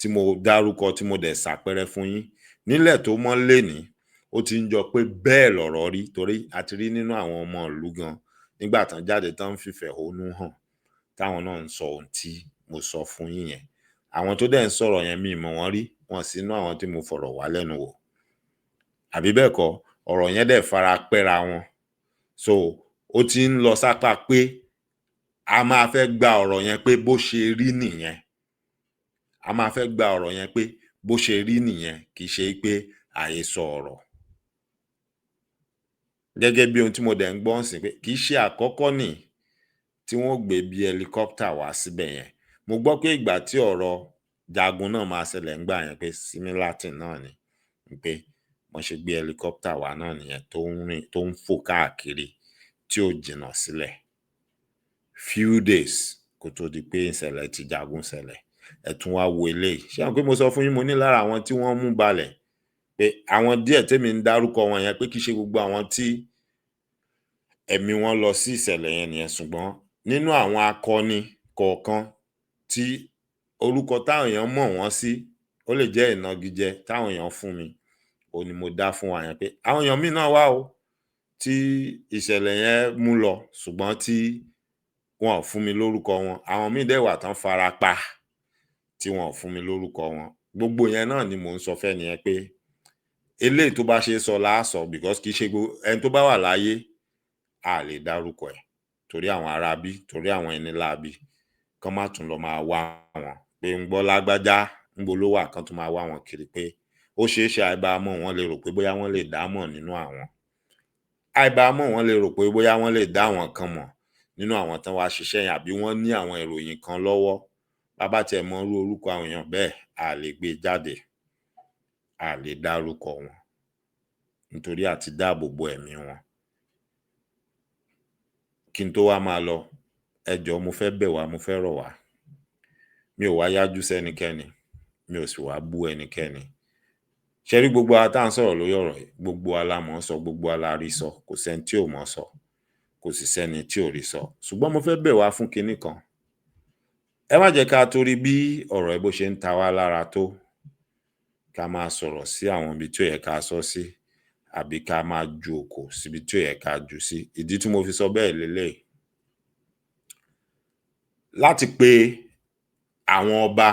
tí mo dárúkọ, tí mo dẹ̀ ṣàpẹẹrẹ fún yín, nílẹ̀ tó mọ́ lénìí, ó ti ń jọ pé bẹ́ẹ̀ lọ̀rọ̀ rí, torí a ti rí nínú àwọn ọmọ ìlú gan nígbà tán jáde, tán ń fìfẹ̀hónú hàn, táwọn náà ń sọ ohun tí mo sọ fún yín yẹn. Àwọn tó dẹ̀ ń sọ̀rọ̀ yẹn, mi ì mọ̀ wọ́n rí, wọn sínú àwọn tí mo fọ̀rọ̀ wá lẹ́nu wò, àbí bẹ́ẹ̀ kọ́? Ọ̀rọ̀ yẹn dẹ̀ fara pẹ́ra wọn. So ó ti ń lọ sápá pé a máa fẹ́ gba ọ̀rọ̀ yẹn pé bó ṣe rí nìyẹn. A máa fẹ́ gba ọ̀rọ̀ yẹn pé bó ṣe rí nìyẹn, kì í ṣe pé àhesọ ọ̀rọ̀. Gẹ́gẹ́ bí ohun tí mo dẹ̀ ń gbọ́ ńsìn, pé kì í ṣe àkọ́kọ́ nì tí wọ́n gbé bí helicopter wá síbẹ̀ yẹn. Mo gbọ́ pé ìgbà tí ọ̀rọ̀ Jagun náà máa ṣẹlẹ̀ ńgbà yẹn, pé similar thing náà ni, pé wọ́n ṣe gbé helicopter wá náà nìyẹn, tó ń rìn, tó ń fò káàkiri, tí ò jìnnà sílẹ̀, few days kó tó di pé ìṣẹ̀lẹ̀ tí Jagun ṣẹlẹ̀. Ẹ tún wá wo eléyìí. Ṣé àwọn pé mo sọ fún yín, mo ní lára àwọn tí wọ́n mú balẹ̀, pé àwọn díẹ̀ tèmi ń dárúkọ wọn yẹn, pé kì í ṣe gbogbo àwọn tí ẹ̀mí wọn lọ sí ìṣẹ̀lẹ̀ yẹn nìyẹn, ṣùgbọ́n nínú àwọn akọni kọ̀ọ̀kan tí orúkọ táwọn èèyàn mọ̀ wọ́n sí, ó lè jẹ́ ìnagijẹ táwọn èèyàn fún mi, òun ni mo dá fún wa yẹn, pé àwọn èèyàn míì náà wà o tí ìṣẹ̀lẹ̀ yẹn mú lọ, ṣùgbọ́n tí wọn ò fún mi lórúkọ wọn. Àwọn míì dẹ̀ wà tán fara pa tí wọn ò fún mi lórúkọ wọn. Gbogbo yẹn náà ni mò ń sọ fẹ́ni yẹn pé eléyìí tó bá ṣe é sọ là á sọ, because kì í ṣe gbogbo ẹni tó bá wà láyé a lè dárúkọ ẹ̀, torí àwọn aráabí, torí àwọn ẹni láabi kán má tún lọ máa wá wọn pé ń gbọ́ lágbájá, ńbo ló wà, kán tún máa wá wọn kiri, pé ó ṣeé ṣe àìbámọ̀ wọ́n lè rò pé bóyá wọ́n lè dá mọ̀ nínú àwọn, àìbámọ̀ wọ́n lè rò pé bóyá wọ́n lè dá àwọn kan mọ̀ nínú àwọn tán wá ṣiṣẹ́ yẹn, àbí wọ́n ní àwọn ìròyìn kan lọ́wọ́. Bá bá tiẹ̀ mọ irú orúkọ àwọn èèyàn bẹ́ẹ̀, a lè gbé e jáde, a lè dárúkọ wọn, nítorí àti dáàbò bo ẹ̀mí wọn. Kí n tó wá máa lọ, ẹ jọ̀ọ́, mo fẹ́ bẹ̀ wá, mo fẹ́ rọ̀ wá. Mi ò wá yájú sẹ́nikẹ́ni, mi ò sì wá bú ẹnikẹ́ni. Ṣe rí gbogbo wa tá à ń sọ̀rọ̀ lórí ọ̀rọ̀ yìí, gbogbo wa la mọ̀ ọ́n sọ, gbogbo wa la rí sọ. Kò sẹ́ni tí ò mọ̀ ọ́ sọ, kò sì sẹ́ni tí ò rí sọ. Ṣùgbọ́n mo fẹ́ bẹ̀ wá fún kinní kan. Ẹ má jẹ́ ká torí bí ọ̀rọ̀ yìí bó ṣe ń ta wá lára tó, ká máa sọ̀rọ̀ sí àwọn ibi tí ò yẹ ká sọ sí, àbí ká máa ju òkò síbi tí ò yẹ ká jù sí. Ìdí tí mo fi sọ bẹ́ẹ̀ leléyìí: láti pe àwọn ọba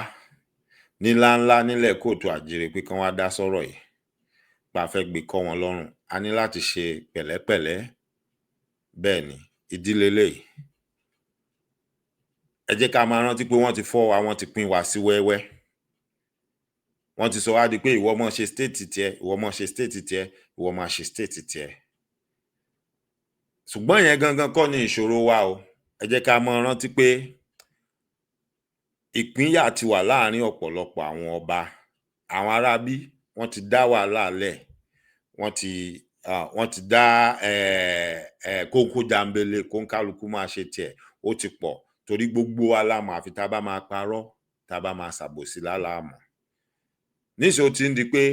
Níláńlá nílẹ̀ kóòtù àjíire pé kán wá dá sọ́rọ̀ yìí, pa fẹ́ gbé kọ́ wọn lọ́rùn. A ní láti ṣe pẹ̀lẹ́pẹ̀lẹ́. Bẹ́ẹ̀ ni, ìdí leléyìí. Ẹ jẹ́ ká máa rántí pé wọ́n ti fọ́ wa, wọ́n ti pín wa sí wẹ́wẹ́. Wọ́n ti sọ wá di pé ìwọ máa ṣe state tiẹ̀, ìwọ máa ṣe state tiẹ̀, ìwọ máa ṣe state tiẹ̀. Ṣùgbọ́n ìyẹn gangan kọ́ ni ìṣòro wa o. Ẹ jẹ́ ká máa rántí pé ìpínyà ti wà láàrin ọ̀pọ̀lọpọ̀ àwọn ọba. Àwọn aráabí wọ́n ti dá wàhálà lẹ̀, wọ́n ti dá kókó jambele kóńkálukú máa ṣe tiẹ̀. Ó ti pọ̀ torí gbogbo wa la mọ̀, àfi tá a bá máa parọ́, tá a bá máa ṣàbòsí láláàmọ̀. Níṣẹ́ ó ti ń di pé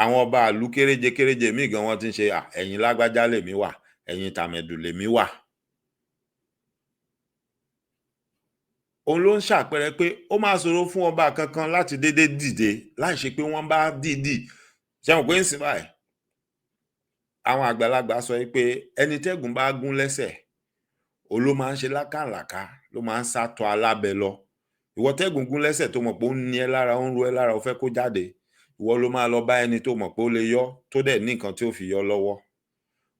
àwọn ọba ìlú kéréje kéréje míì gan wọ́n ti ń ṣe ẹ̀yìn lágbájá lèmi wà, ẹ̀yìn tàmẹ̀dù lèmi wà. Òun ló ń ṣàpẹẹrẹ pé ó máa ṣòro fún ọba kankan láti dédé dìde láì ṣe pé wọ́n bá dìídì. Ṣé mọ̀ pé ń sìn báyìí, àwọn àgbàlagbà sọ pé ẹni tẹ́gùn bá gún lẹ́sẹ̀, òun ló máa ń ṣe lákàlàká, ló máa ń sá tọ alábẹ lọ. Ìwọ tẹ́gùn gún lẹ́sẹ̀ tó mọ̀ pé ó ń ni ẹ́ lára, ó ń ro ẹ́ lára, ó fẹ́ kó jáde, ìwọ ló máa lọ bá ẹni tó mọ̀ pé ó lè yọ́, tó dẹ̀ ní nǹkan tí ó fi yọ́ lọ́wọ́.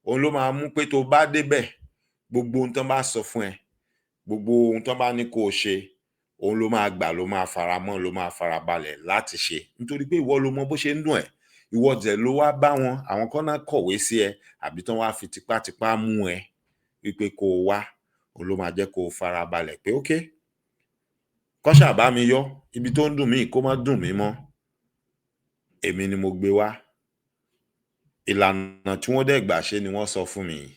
Òun ló máa mú pé tó bá débẹ̀, gbogbo ohun tán bá sọ fún ẹ, gbogbo ohun tán bá ní kó o ṣe, òun ló máa gbà, ló máa faramọ́, ló máa farabalẹ̀ láti ṣe. Nítorí pé ìwọ ló mọ bó ṣe ń dùn ẹ́. Ìwọ dẹ̀ ló wá bá wọn, àwọn kan náà kọ̀wé sí ẹ, àbí tán wá fi tipátipá mú ẹ wípé kó o wá. Òun ló máa jẹ́ kó o farabalẹ̀ pé okay, kán ṣáà bá mi yọ́, ibi tó ń dùn mí kó má dùn mí mọ́. Èmi ni mo gbé wá. Ìlànà tí wọ́n dẹ̀ gbà ṣe ni wọ́n sọ fún mi yìí.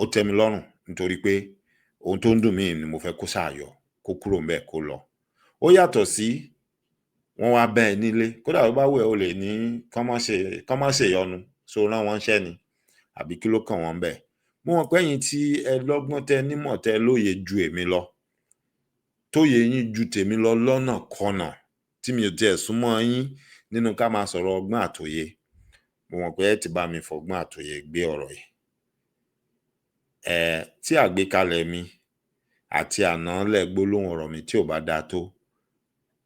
Ó tẹ́ mi lọ́rùn nítorí pé ohun tó ń dùn mí ni mo fẹ́ kó ṣáà yọ, kó kúrò ńbẹ̀ kó lọ. Ó yàtọ̀ sí wọ́n wá bá ẹ nílé. Kódà bó bá wù ẹ́, o lè ní kán má ṣèyọnu, ṣó rán wọn ńṣẹ́ ni àbí kí ló kàn wọ́n ńbẹ̀. Mo mọ̀ pé ẹ̀yin tí ẹ lọ́gbọ́n, tẹ nímọ̀, tẹ lóye ju èmi lọ, tóye yín ju tèmi lọ lọ́nàkọnà tí mi ò tiẹ̀ súnmọ́ yín nínú ká máa sọ̀rọ̀ ọgbọ́n àtòye. Mo mọ̀ pé ẹ ti bá mi fọgbọ́n àtòye gbé ọ̀rọ̀ yìí. Tí àgbékalẹ̀ mi àti ànálẹ̀ gbólóhùn ọ̀rọ̀ mi tí ò bá dáa tó,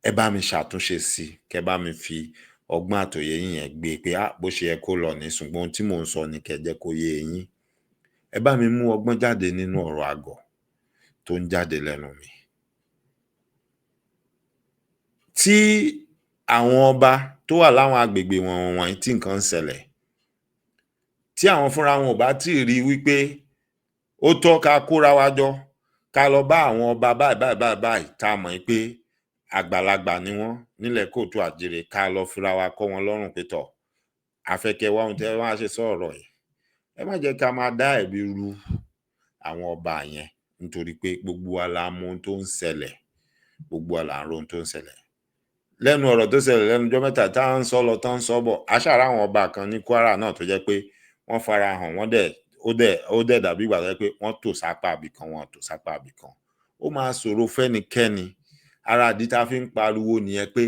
ẹ bá mi ṣàtúnṣe sí i, kẹ bá mi fi ọgbọ́n àtòye yín yẹn gbé pé bó ṣe yẹ kó lọ ní, ṣùgbọ́n ohun tí mò ń sọ ni kẹ́ jẹ́ kó yé yín. Ẹ bá mi mú ọgbọ́n jáde nínú ọ̀rọ̀ àgọ̀ tó ń jáde lẹ́nu mi. Tí àwọn ọba tó wà láwọn agbègbè wọ̀nyí tí nǹkan ń ṣẹlẹ̀, tí àwọn fúnra wọn ò bá tíì rí wípé ó tọ́ ká kóra wa jọ, ká lọ bá àwọn ọba báyìí báyìí báyìí báyìí tá a mọ̀ pé àgbàlagbà ni wọ́n nílẹ̀ kóòtù àjíire, ká lọ fira wa kọ́ wọn lọ́rùn pé tọ̀, a fẹ́ kẹ́ wá ohun tẹ́ wá ṣe sọ̀rọ̀ yìí. Ẹ má jẹ́ ká máa dá ẹ̀bi ru àwọn ọba yẹn nítorí pé gbogbo wa la mọ ohun tó ń ṣẹlẹ̀, gbogbo wa là ń ro ohun tó ń ṣẹlẹ̀. Lẹ́nu ọ̀rọ̀ tó ṣẹlẹ̀ lẹ́nu ọjọ́ mẹ́ta tá ń sọ lọ, tá ń sọ bọ̀, a ṣáà ráwọn ọba kan ní Kwara náà tó jẹ́ pé wọ́n fara hàn, wọ́n dẹ̀ ó dẹ̀ dàbí ìgbà tó jẹ́ pé wọ́n tò sápá ibì kan, wọ́n tò sápá ibì kan. Ó máa ṣòro fẹ́nikẹ́ni. Ara ìdí tá a fi ń pariwo nìyẹn pé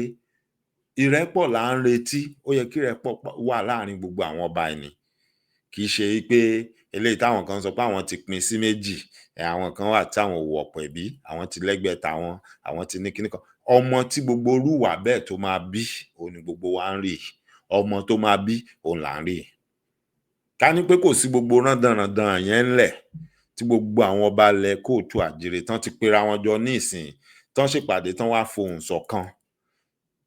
ìrẹ́pọ̀ là ń retí. Ó yẹ kí ìrẹ́pọ̀ wà láàrin gbogbo àwọn ọba ẹni. Kì í ṣe pé eléyìí táwọn kan sọ pé àwọn ti pín sí méjì, àwọn kan wà táwọn ò wọ̀ pẹ̀bí, àwọn ti lẹ́gbẹ̀ẹ́ tàwọn, àwọn ti ní kíní kan. Ọmọ tí gbogbo irú ìwà bẹ́ẹ̀ tó máa bí, òun ni gbogbo wa ń rí. Ọmọ tó máa bí, òun là ń rí. Ká ní pé kò sí gbogbo rándanràndan yẹn ńlẹ̀ tí gbogbo àwọn ọba ilẹ̀ kóòtù àjíire tán ti pera wọn jọ ní ìsìn, tán ṣèpàdé, tán wá fohùn ṣọ̀kan.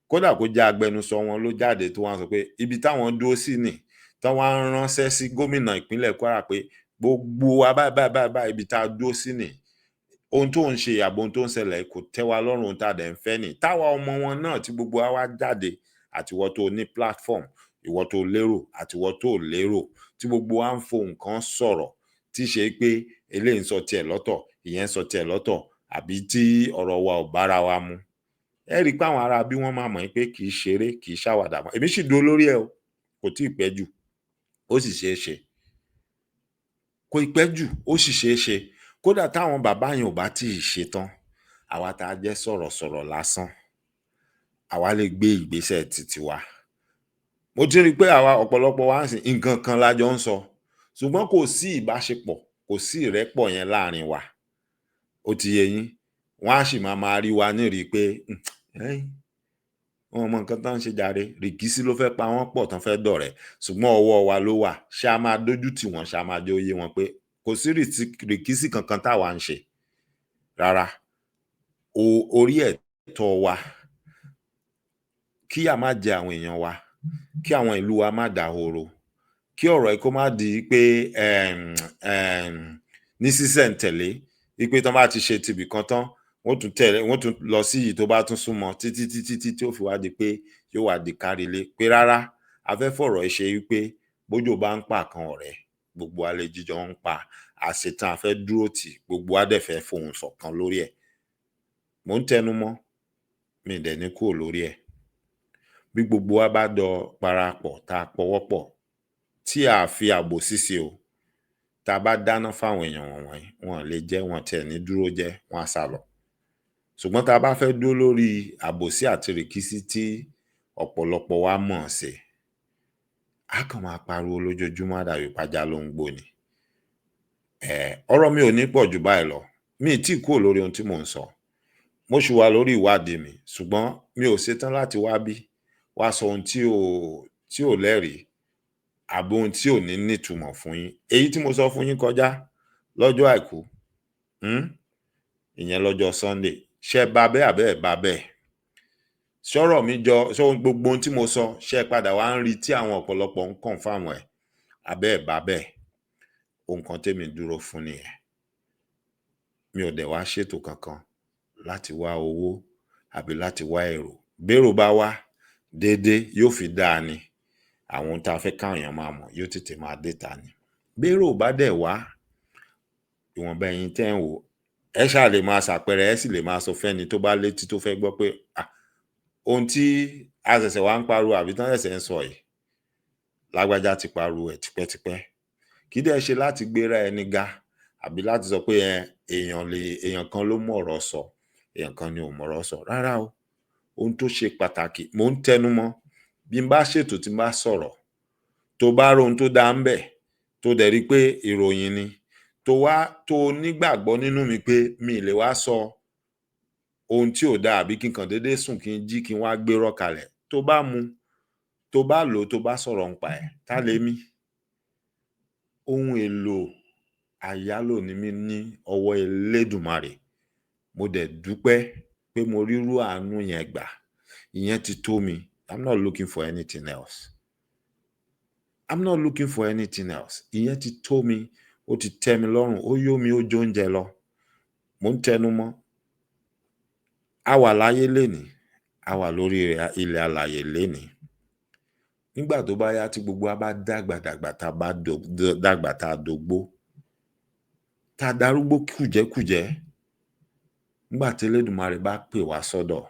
Kódà kó jẹ́ agbẹnusọ wọn ló jáde tó wá sọ pé ibi táwọn dúró sí nì, tán wá ń ránṣẹ́ sí gómìnà ìpínlẹ̀ Kwara pé gbogbo wa báyìí báyìí báyìí báyìí ibi tá a dúró sí nì, ohun tó ń ṣe àbò ohun tó ń ṣẹlẹ̀ kò tẹ́ wa lọ́rùn, ohun tá a dẹ̀ ń fẹ́ nì. Táwa ọmọ wọn náà tí gbogbo wa wá jáde, àtiwọ́ tó ní platform, ìwọ tó lérò àtiwọ́ tó lérò, tí gbogbo wa ń fohùn kan sọ̀rọ̀, tí ṣe pé eléyìí ń sọ tiẹ̀ lọ́tọ̀, ìyẹn ń sọ tiẹ̀ lọ́tọ̀, àbí tí ọ̀rọ̀ wa ò bára wa mu. Ẹ rí i pé àwọn ará bí wọ́n máa mọ̀ pé kì í ṣeré, kì í ṣàwàdà mọ́. Èmi sì dúró lórí ẹ̀ o, kò tíì pẹ́ jù, ó sì ṣeé ṣe. Kò ì pẹ́ jù, ó sì ṣeé ṣe. Kódà táwọn bàbá yẹn ò bá tíì ṣe tán, àwa tá a jẹ́ sọ̀rọ̀sọ̀rọ̀ lásán, àwa lè gbé ìgbésẹ̀ titi wa. Mo ti rí i pé àwa ọ̀pọ̀lọpọ̀ wa ń sìn nǹkan kan la jọ ń sọ, ṣùgbọ́n kò sí ìbáṣepọ̀, kò sí ìrẹ́pọ̀ yẹn láàrin wa. Ó ti yé yín, wọ́n á sì máa máa rí wa nírìí pé Wọn ò mọ nǹkan tán ń ṣe jàre. Rìkísí ló fẹ́ pa wọ́n pọ̀ tán fẹ́ dọ̀rẹ́. Ṣùgbọ́n ọwọ́ wa ló wà. Ṣé a máa dójú tì wọ́n? Ṣé a máa jẹ́ ó yé wọn pé kò sí rìkísí kankan táwa ń ṣe? Rárá. Orí ẹ̀tọ́ wa, kíyà má jẹ àwọn èèyàn wa, kí àwọn ìlú wa má dahoro, kí ọ̀rọ̀ yìí kó má di pé ní sísẹ̀ǹtẹ̀lé, wípé tán bá ti ṣe tibì kan tán, wọ́n tún tẹ̀lé, wọ́n tún lọ sí èyí tó bá tún súnmọ́ títí títí tí ó fi wá di pé yóò wá di kárílé. Pé rárá, a fẹ́ fọ̀rọ̀ yìí ṣe wípé bójò bá ń pàkan ọ̀rẹ́, gbogbo wa lè jíjọ ń pa. A ṣetán, a fẹ́ dúró tì, gbogbo wa dẹ̀ fẹ́ fohùn ṣọ̀kan lórí ẹ̀. Mò ń tẹnu mọ́, mi dẹ̀ ní kúrò lórí ẹ̀. Bí gbogbo wa bá jọ parapọ̀, tá a pọwọ́pọ̀, tí a fi àbòsí sí o, tá a bá dáná fáwọn èèyàn wọ̀nyí, wọn ò lè jẹ́, wọn tiẹ̀ ní dúró jẹ́, wọ́n á sálọ. Ṣùgbọ́n tá a bá fẹ́ dúró lórí àbòsí àti rìkísí tí ọ̀pọ̀lọpọ̀ wa mọ̀ ọ́n ṣe, á kàn máa pariwo lójoojúmọ́, á dàbí pajá ló ń gbó ni. Ọ̀rọ̀ mi ò ní pọ̀ jù báyìí lọ. Mi ì tíì kúrò lórí ohun tí mò ń sọ. Mo ṣì wà lórí ìwádìí mi, ṣùgbọ́n mi ò ṣetán láti wá bí wá sọ ohun tí ò lẹ́rìí àbí ohun tí ò ní nítumọ̀ fún yín. Èyí tí mo sọ fún yín kọjá lọ́jọ́ àìkú, ìyẹn lọ́jọ́ Sunday, ṣé ẹ bá bẹ́ẹ̀ àbẹ́ ẹ̀ bá bẹ́ẹ̀? Ṣọ́rọ̀ mi jọ ṣé gbogbo ohun tí mo sọ, ṣé ẹ padà wá ń rí tí àwọn ọ̀pọ̀lọpọ̀ ń confirm ẹ̀, àbẹ́ ẹ̀ bá bẹ́ẹ̀? Ohun kan tèmi dúró fún nìyẹn. Mi ò dẹ̀ wá ṣètò kankan láti wá owó àbí láti wá èrò. Bérò bá wá déédé, yóò fi dáa ni. Àwọn ohun tá a fẹ́ káwọn èèyàn máa mọ̀ yóò tètè máa déta ni. Bérò bá dẹ̀ wá, ìwọ̀nba ẹ̀yin tẹ́ ń wò, ẹ ṣáà lè máa ṣàpẹẹrẹ, ẹ sì lè máa sọ fẹ́ni tó bá létí tó fẹ́ gbọ́ pé ohun tí a ṣẹ̀ṣẹ̀ wá ń pariwo àbí tán ṣẹ̀ṣẹ̀ ń sọ yìí, lágbájá ti pariwo ẹ̀ tipẹ́tipẹ́. Kì í dẹ̀ ṣe láti gbéra ẹni ga àbí láti sọ pé èèyàn lè èèyàn kan ló mọ̀rọ̀ sọ, èèyàn kan ni ò mọ̀rọ̀ sọ. Rárá o. Ohun tó ṣe pàtàkì, mò ń tẹnu mọ́. Bí n bá ṣètò tí n bá sọ̀rọ̀, tó bá róhun tó dáa ńbẹ̀, tó dẹ̀ rí pé ìròyìn ni, tó wá tó nígbàgbọ́ nínú mi pé mi ì lè wá sọ ohun tí ò dáa àbí kí n kàn déédé sùn kí n jí kí n wá gbérọ́ kalẹ̀. Tó bá mu, tó bá lò ó, tó bá sọ̀rọ̀ ńpa ẹ̀, tá lèmi? Ohun èlò àyálò ni mí ní ọwọ́ Elédùmarè. Mo dẹ̀ dúpẹ́ pé mo rírú àánú yẹn gbà. Ìyẹn ti tó mi. I'm not looking for anything else. I'm not looking for anything else. Ìyẹn ti tó mi, ó ti tẹ́ mi lọ́rùn, ó yó mi, ó jóúnjẹ lọ. Mò ń tẹnu mọ́. A wà láyé lénìí, a wà lórí ilẹ̀ alàyè lénìí. Nígbà tó bá yá tí gbogbo wa bá dàgbà dàgbà, tá a bá dàgbà tá a dogbó, tá a darúgbó kùjẹ́kùjẹ́, nígbà tí Elédùmarè bá pè wá sọ́dọ̀,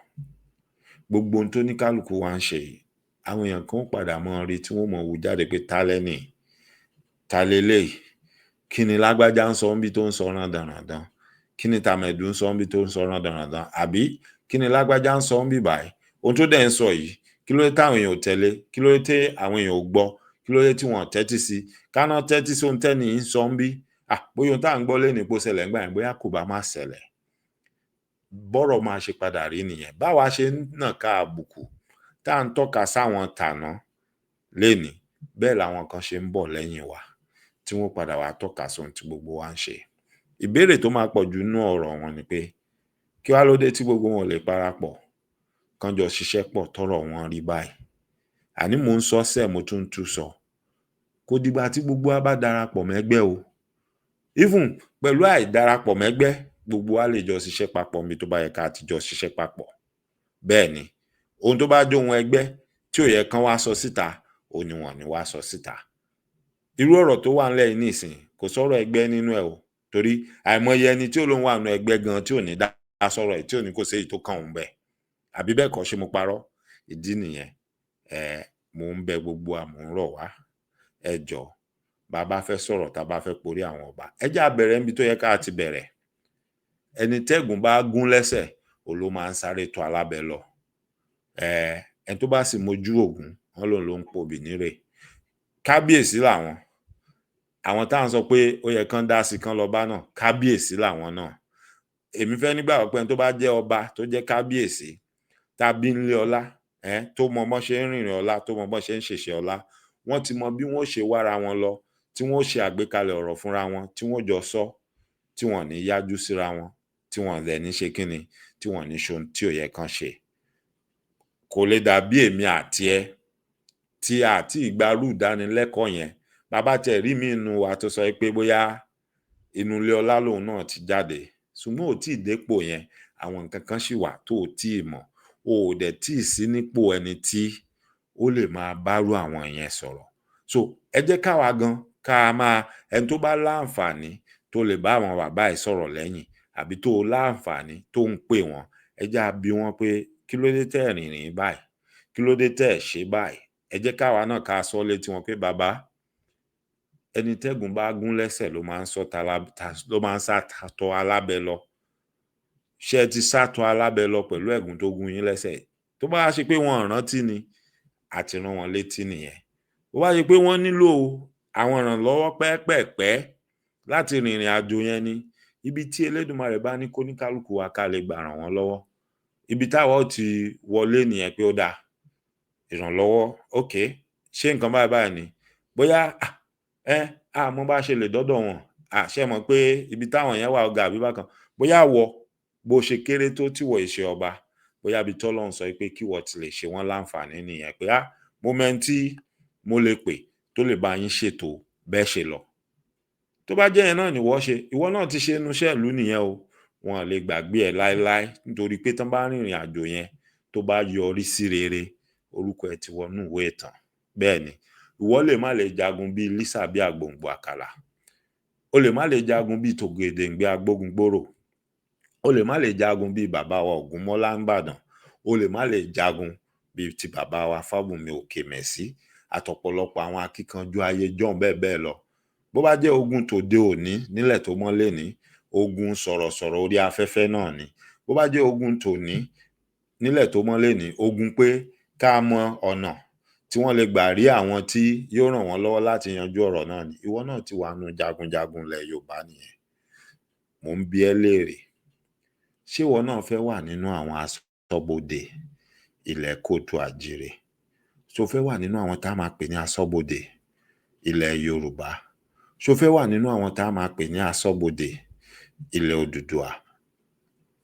gbogbo ohun tó ní kálukú wa ń ṣe yìí, àwọn èèyàn kan ó padà máa rí tí wọ́n ó máa wú jáde pé ta lẹni yìí? Ta leléyìí? Kí ni lágbájá ń sọ ńbí tó ń sọ rándanràndan? Kí ni tàmẹ̀dù ń sọ ńbí tó ń sọ rándanràndan? Àbí kí ni lágbájá ń sọ ńbí báyìí? Ohun tó dẹ̀ ń sọ yìí, kí ló dé táwọn èèyàn ò tẹ̀lé? Kí ló dé tí àwọn èèyàn ò gbọ́? Kí ló dé tí wọn ò tẹ́tí sí? Ká ná tẹ́tí sí ohun tẹ́ni yìí ń sọ ńbí. Bóyá ohun tá à ń gbọ́ lénìí pó ṣẹlẹ̀ ńgbà yẹn, bóyá kò bá má ṣẹlẹ̀. Bọ́rọ̀ máa ṣe padà rí nìyẹn. Báwa ṣe ń nàka àbùkù tá à ń tọ́ka sáwọn tàná lénìí, bẹ́ẹ̀ làwọn kan ṣe ń bọ̀ lẹ́yìn wa tí wọ́n padà wá tọ́ka sóhun tí gbogbo wa ń ṣe. Ìbéèrè tó máa pọ̀ jù nínú ọ̀rọ̀ wọn ni pé kí wá ló dé tí gbogbo wọn ò lè parapọ̀ kán jọ ṣiṣẹ́ pọ̀ tọ́rọ̀ wọn rí báyìí? Àní mò ń sọ sẹ́ẹ̀, mo tún ń tún sọ. Kò dìgbà tí gbogbo wa bá darapọ̀ mẹ́gbẹ́ o. Even pẹ̀lú àìdarapọ̀ mẹ́gbẹ́, gbogbo wa lè jọ ṣiṣẹ́ papọ̀ níbi tó bá yẹ ká ti jọ ṣiṣẹ́ papọ̀. Bẹ́ẹ̀ ni, ohun tó bá jóhun ẹgbẹ́ tí ò yẹ kán wá sọ síta, òun ni wọn ò ní wá sọ síta. Irú ọ̀rọ̀ tó wà ńlẹ̀ yìí nísìnyí, kò sọ́rọ̀ ẹgbẹ́ nínú ẹ̀ o, torí àìmọye ẹni tí ó lóun wà nínú ẹgbẹ́ gan tí ò ní dá sọ́rọ̀ ẹ̀, tí ò ní kò séyìí tó kàn òun bẹ́ẹ̀. Àbí bẹ́ẹ̀ kọ́, ṣé mo parọ́? Ìdí nìyẹn. Mò ń bẹ gbogbo wa, mò ń rọ̀ wá. Ẹ jọ̀ọ́, bá a bá fẹ́ sọ̀rọ̀, tá a bá fẹ́ porí àwọn ọba, ẹ jẹ́ á bẹ̀rẹ̀ níbi tó yẹ ká ti bẹ̀rẹ̀. Ẹni tẹ́gùn bá gún lẹ́sẹ̀, òun ló máa ń sáré tọ alábẹ lọ. Ẹni tó bá sì mojú Ògún, wọ́n lóun ló ń pobì nírè. Kábíyèsí làwọn. Àwọn tá à ń sọ pé ó yẹ kán dá sí kán lọ bá náà, kábíyèsí làwọn náà. Èmi fẹ́ nígbàgbọ́ pé ẹni tó bá jẹ́ ọba tó jẹ́ kábíyèsí, tá a bí nílé ọlá, tó mọ bọ́n ṣe ń rìnrìn ọlá, tó mọ bọ́n ṣe ń ṣèṣe ọlá, wọ́n ti mọ bí wọ́n ó ṣe wára wọn lọ, tí wọ́n ó ṣe àgbékalẹ̀ ọ̀rọ̀ fúnra wọn, tí wọ́n ó jọ sọ, tí wọn ò ní yájú síra wọn, tí wọn ò dẹ̀ ní ṣe kíni, tí wọn ò ní ṣohun tí ò yẹ kán ṣe. Kò lè dàbí èmi àti ẹ tí a à tíì gbarú ìdánilẹ́kọ̀ọ́ yẹn. Bá a bá tiẹ̀ rí míì nínú wa tó sọ pé bóyá inú ilé ọlá lòun náà ti jáde, ṣùgbọ́n ò tíì dépò yẹn, àwọn nǹkan kan ṣì wà tó ò tíì mọ̀. O ò dẹ̀ tíì sí nípò ẹni tí ó lè máa bárú àwọn yẹn sọ̀rọ̀. So ẹ jẹ́ káwa gan ká máa, ẹni tó bá láǹfààní tó lè bá àwọn bàbá yìí sọ̀rọ̀ lẹ́yìn, àbí tó láǹfààní tó ń pè wọ́n, ẹ jẹ́ á bi wọ́n pé kí ló dé tẹ́ ẹ̀ rìnrìn báyìí, kí ló dé tẹ́ ẹ̀ ṣe báyìí. Ẹ jẹ́ káwa náà ká sọ létí wọn pé bàbá, ẹni tẹ́gùn bá gún lẹ́sẹ̀ ló máa ń sọ ló máa ń sá tọ alábẹ lọ. Ṣé ẹ ti sá tọ alábẹ lọ pẹ̀lú ẹ̀gún tó gún yín lẹ́sẹ̀? Tó bá wá ṣe pé wọn ò rántí ni, a ti rán wọn létí nìyẹn. Bó bá ṣe pé wọ́n nílò àwọn ìrànlọ́wọ́ pẹ́ẹ́pẹ̀ẹ̀pẹ́ láti rìnrìn àjò yẹn ni, ibi tí Elédùmarè bá ní kóníkálùkù wa ká lè gbà ràn wọ́n lọ́wọ́, ibi táwa ó ti wọlé nìyẹn pé ó dáa, ìrànlọ́wọ́, okay, ṣé nǹkan báyìí báyìí ni? Bóyá a mọ bá ṣe lè dọ́dọ̀ wọn, ṣé ẹ mọ̀ pé ibi táwọn yẹn wà ó ga àbí bákan, bóyá wọ bó ṣe kéré tó tíwọ ìṣe ọba, bóyá ibi tọ́lọ́run sọ pé kíwọ ti lè ṣe wọ́n láǹfààní nìyẹn pé mo mẹni tí mo lè pè tó lè bá yín ṣètò bẹ́ẹ̀ ṣe lọ. Tó bá jẹ́ yẹn náà nìwọ ṣe, ìwọ náà ti ṣe inú iṣẹ́ ìlú nìyẹn o. Wọn ò lè gbàgbé ẹ láéláé, nítorí pé tán bá rìnrìn àjò yẹn tó bá yọrí sí rere, orúkọ ẹ ti wọnú ìwé ìtàn. Bẹ́ẹ̀ ni, ìwọ lè má lè jagun bíi Lísàbí Àgbòǹgbò Àkàlà, o lè má lè jagun bíi Tògèdèǹgbé Agbógungbórò, o lè má lè jagun bíi bàbá wa Ògúnmọ́lá ńbàdàn, o lè má lè jagun bíi ti bàbá wa Fábùnmi Òkèmẹ̀sí àtọ̀pọ̀lọpọ̀ àwọn akíkanjú ayé jọ́hun bẹ́ẹ̀ bẹ́ẹ̀ lọ. Bó bá jẹ́ ogun tòde òní nílẹ̀ tó mọ́ lénìí, ogun sọ̀rọ̀sọ̀rọ̀ orí afẹ́fẹ́ náà ni. Bó bá jẹ́ ogun tòní nílẹ̀ tó mọ́ lénìí, ogun pé ká mọ ọ̀nà tí wọ́n lè gbà rí àwọn tí yóò ràn wọ́n lọ́wọ́ láti yanjú ọ̀rọ̀ náà ni. Ìwọ náà ti wà nù jagunjagun ilẹ̀ Yorùbá nìyẹn. Mò ń bi ẹ́ léèrè, ṣé ìwọ náà fẹ́ wà nínú àwọn aṣọ́bodè ilẹ̀ kóòtù àjíire? Ṣó fẹ́ wà nínú àwọn tá a máa pè ní aṣọ́bodè ilẹ̀ Yorùbá? Ṣó fẹ́ wà nínú àwọn tá a máa pè ní aṣọ́bodè ilẹ̀ Odùduwà?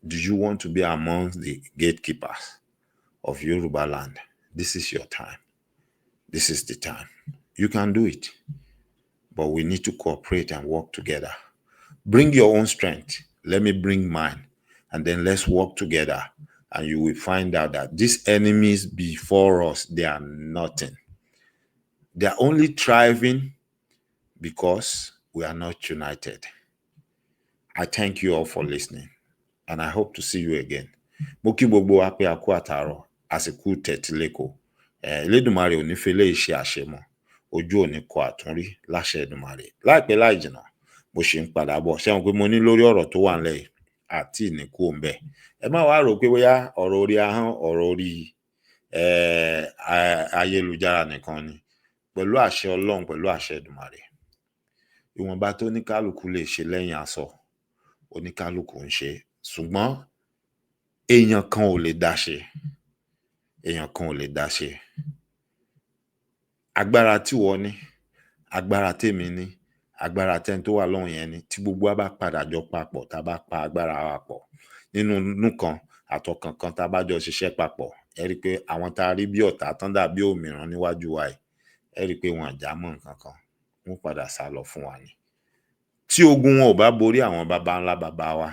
Do you want to be among the gatekeepers of Yoruba land? This is your time. This is the time. You can do it, but we need to cooperate and work together. Bring your own strength. Let me bring mine. And then let's work together. And you will find out that these enemies before us, they are nothing. They are only thriving because we are not united. I thank you all for listening, and I hope to see you again. Mo kí gbogbo wa pé a kú àtàárọ̀, àsìkò tẹ̀tíléko. Elédùmarè ò ní fi eléyìí ṣe àṣemọ́, ojú ò ní kọ àtúnrí láṣẹ Èdùmàrè. Láìpẹ́ láì jìnnà, mo ṣì ń padà bọ̀. Ṣé wọn pé mo ní lórí ọ̀rọ̀ tó wà ńlẹ̀ yìí, àti ìní kú òǹbẹ̀. Ẹ má wàá rò pé bóyá ọ̀rọ̀ orí ahọ́n, ọ̀rọ̀ orí ayélujára nìkan ni. Pẹ̀lú àṣẹ Ọlọ́run, pẹ̀lú àṣẹ Èdùmàrè, ìwọ̀nba tó ní kálukú lè ṣe lẹ́yìn aṣọ, oníkálukú ń ṣe. Ṣùgbọ́n èèyàn kan ò lè dá ṣe. Èèyàn kan ò lè dá ṣe. Agbára tí wọ́n ní, agbára tèmi ní, agbára tẹ́ni tó wà lọ́hùn yẹn ní, tí gbogbo wa bá padà jọ papọ̀, tá a bá pa agbára wa pọ̀ nínú inú kan àtọkàn kan, tá a bá jọ ṣiṣẹ́ papọ̀, ẹ rí i pé àwọn tá a rí bí ọ̀tá tán dàbí òmìrán níwájú wa yìí, ẹ rí i pé wọn ò já mọ́ nǹkan kan, wọ́n padà sá lọ fún wa ni. Tí ogun wọn ò bá borí àwọn baba ńlá baba wa,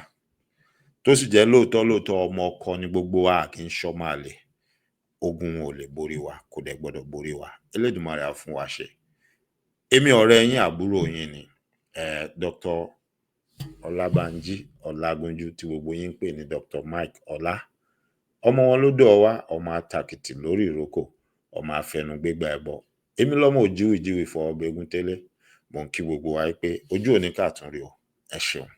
tó sì jẹ́ lóòótọ́ lóòótọ́ ọmọ ọkọ ni gbogbo wa, kì í ṣọmọ àlè, ogun wọn ò lè borí wa, kò dẹ̀ gbọdọ̀ borí wa. Elédùmarè á fún wa ṣe. Èmi ọ̀rẹ́ yín, àbúrò yín ni, Dr. Ọlábánjí Ọlágúnjú tí gbogbo yín ń pè ní Dr. Mike Ọlá. Ọmọ wọn ló dọ̀ wá, ọmọ àtàkìtì lórí ìrókò, ọmọ afẹnugbégbá ẹbọ. Èmi lọ́mọ òjíwìjíwì fọwọ́ bẹgún tẹ́lẹ̀. Mò ń kí gbogbo wa pé ojú òní kàtúnrí o. Ẹ ṣeun.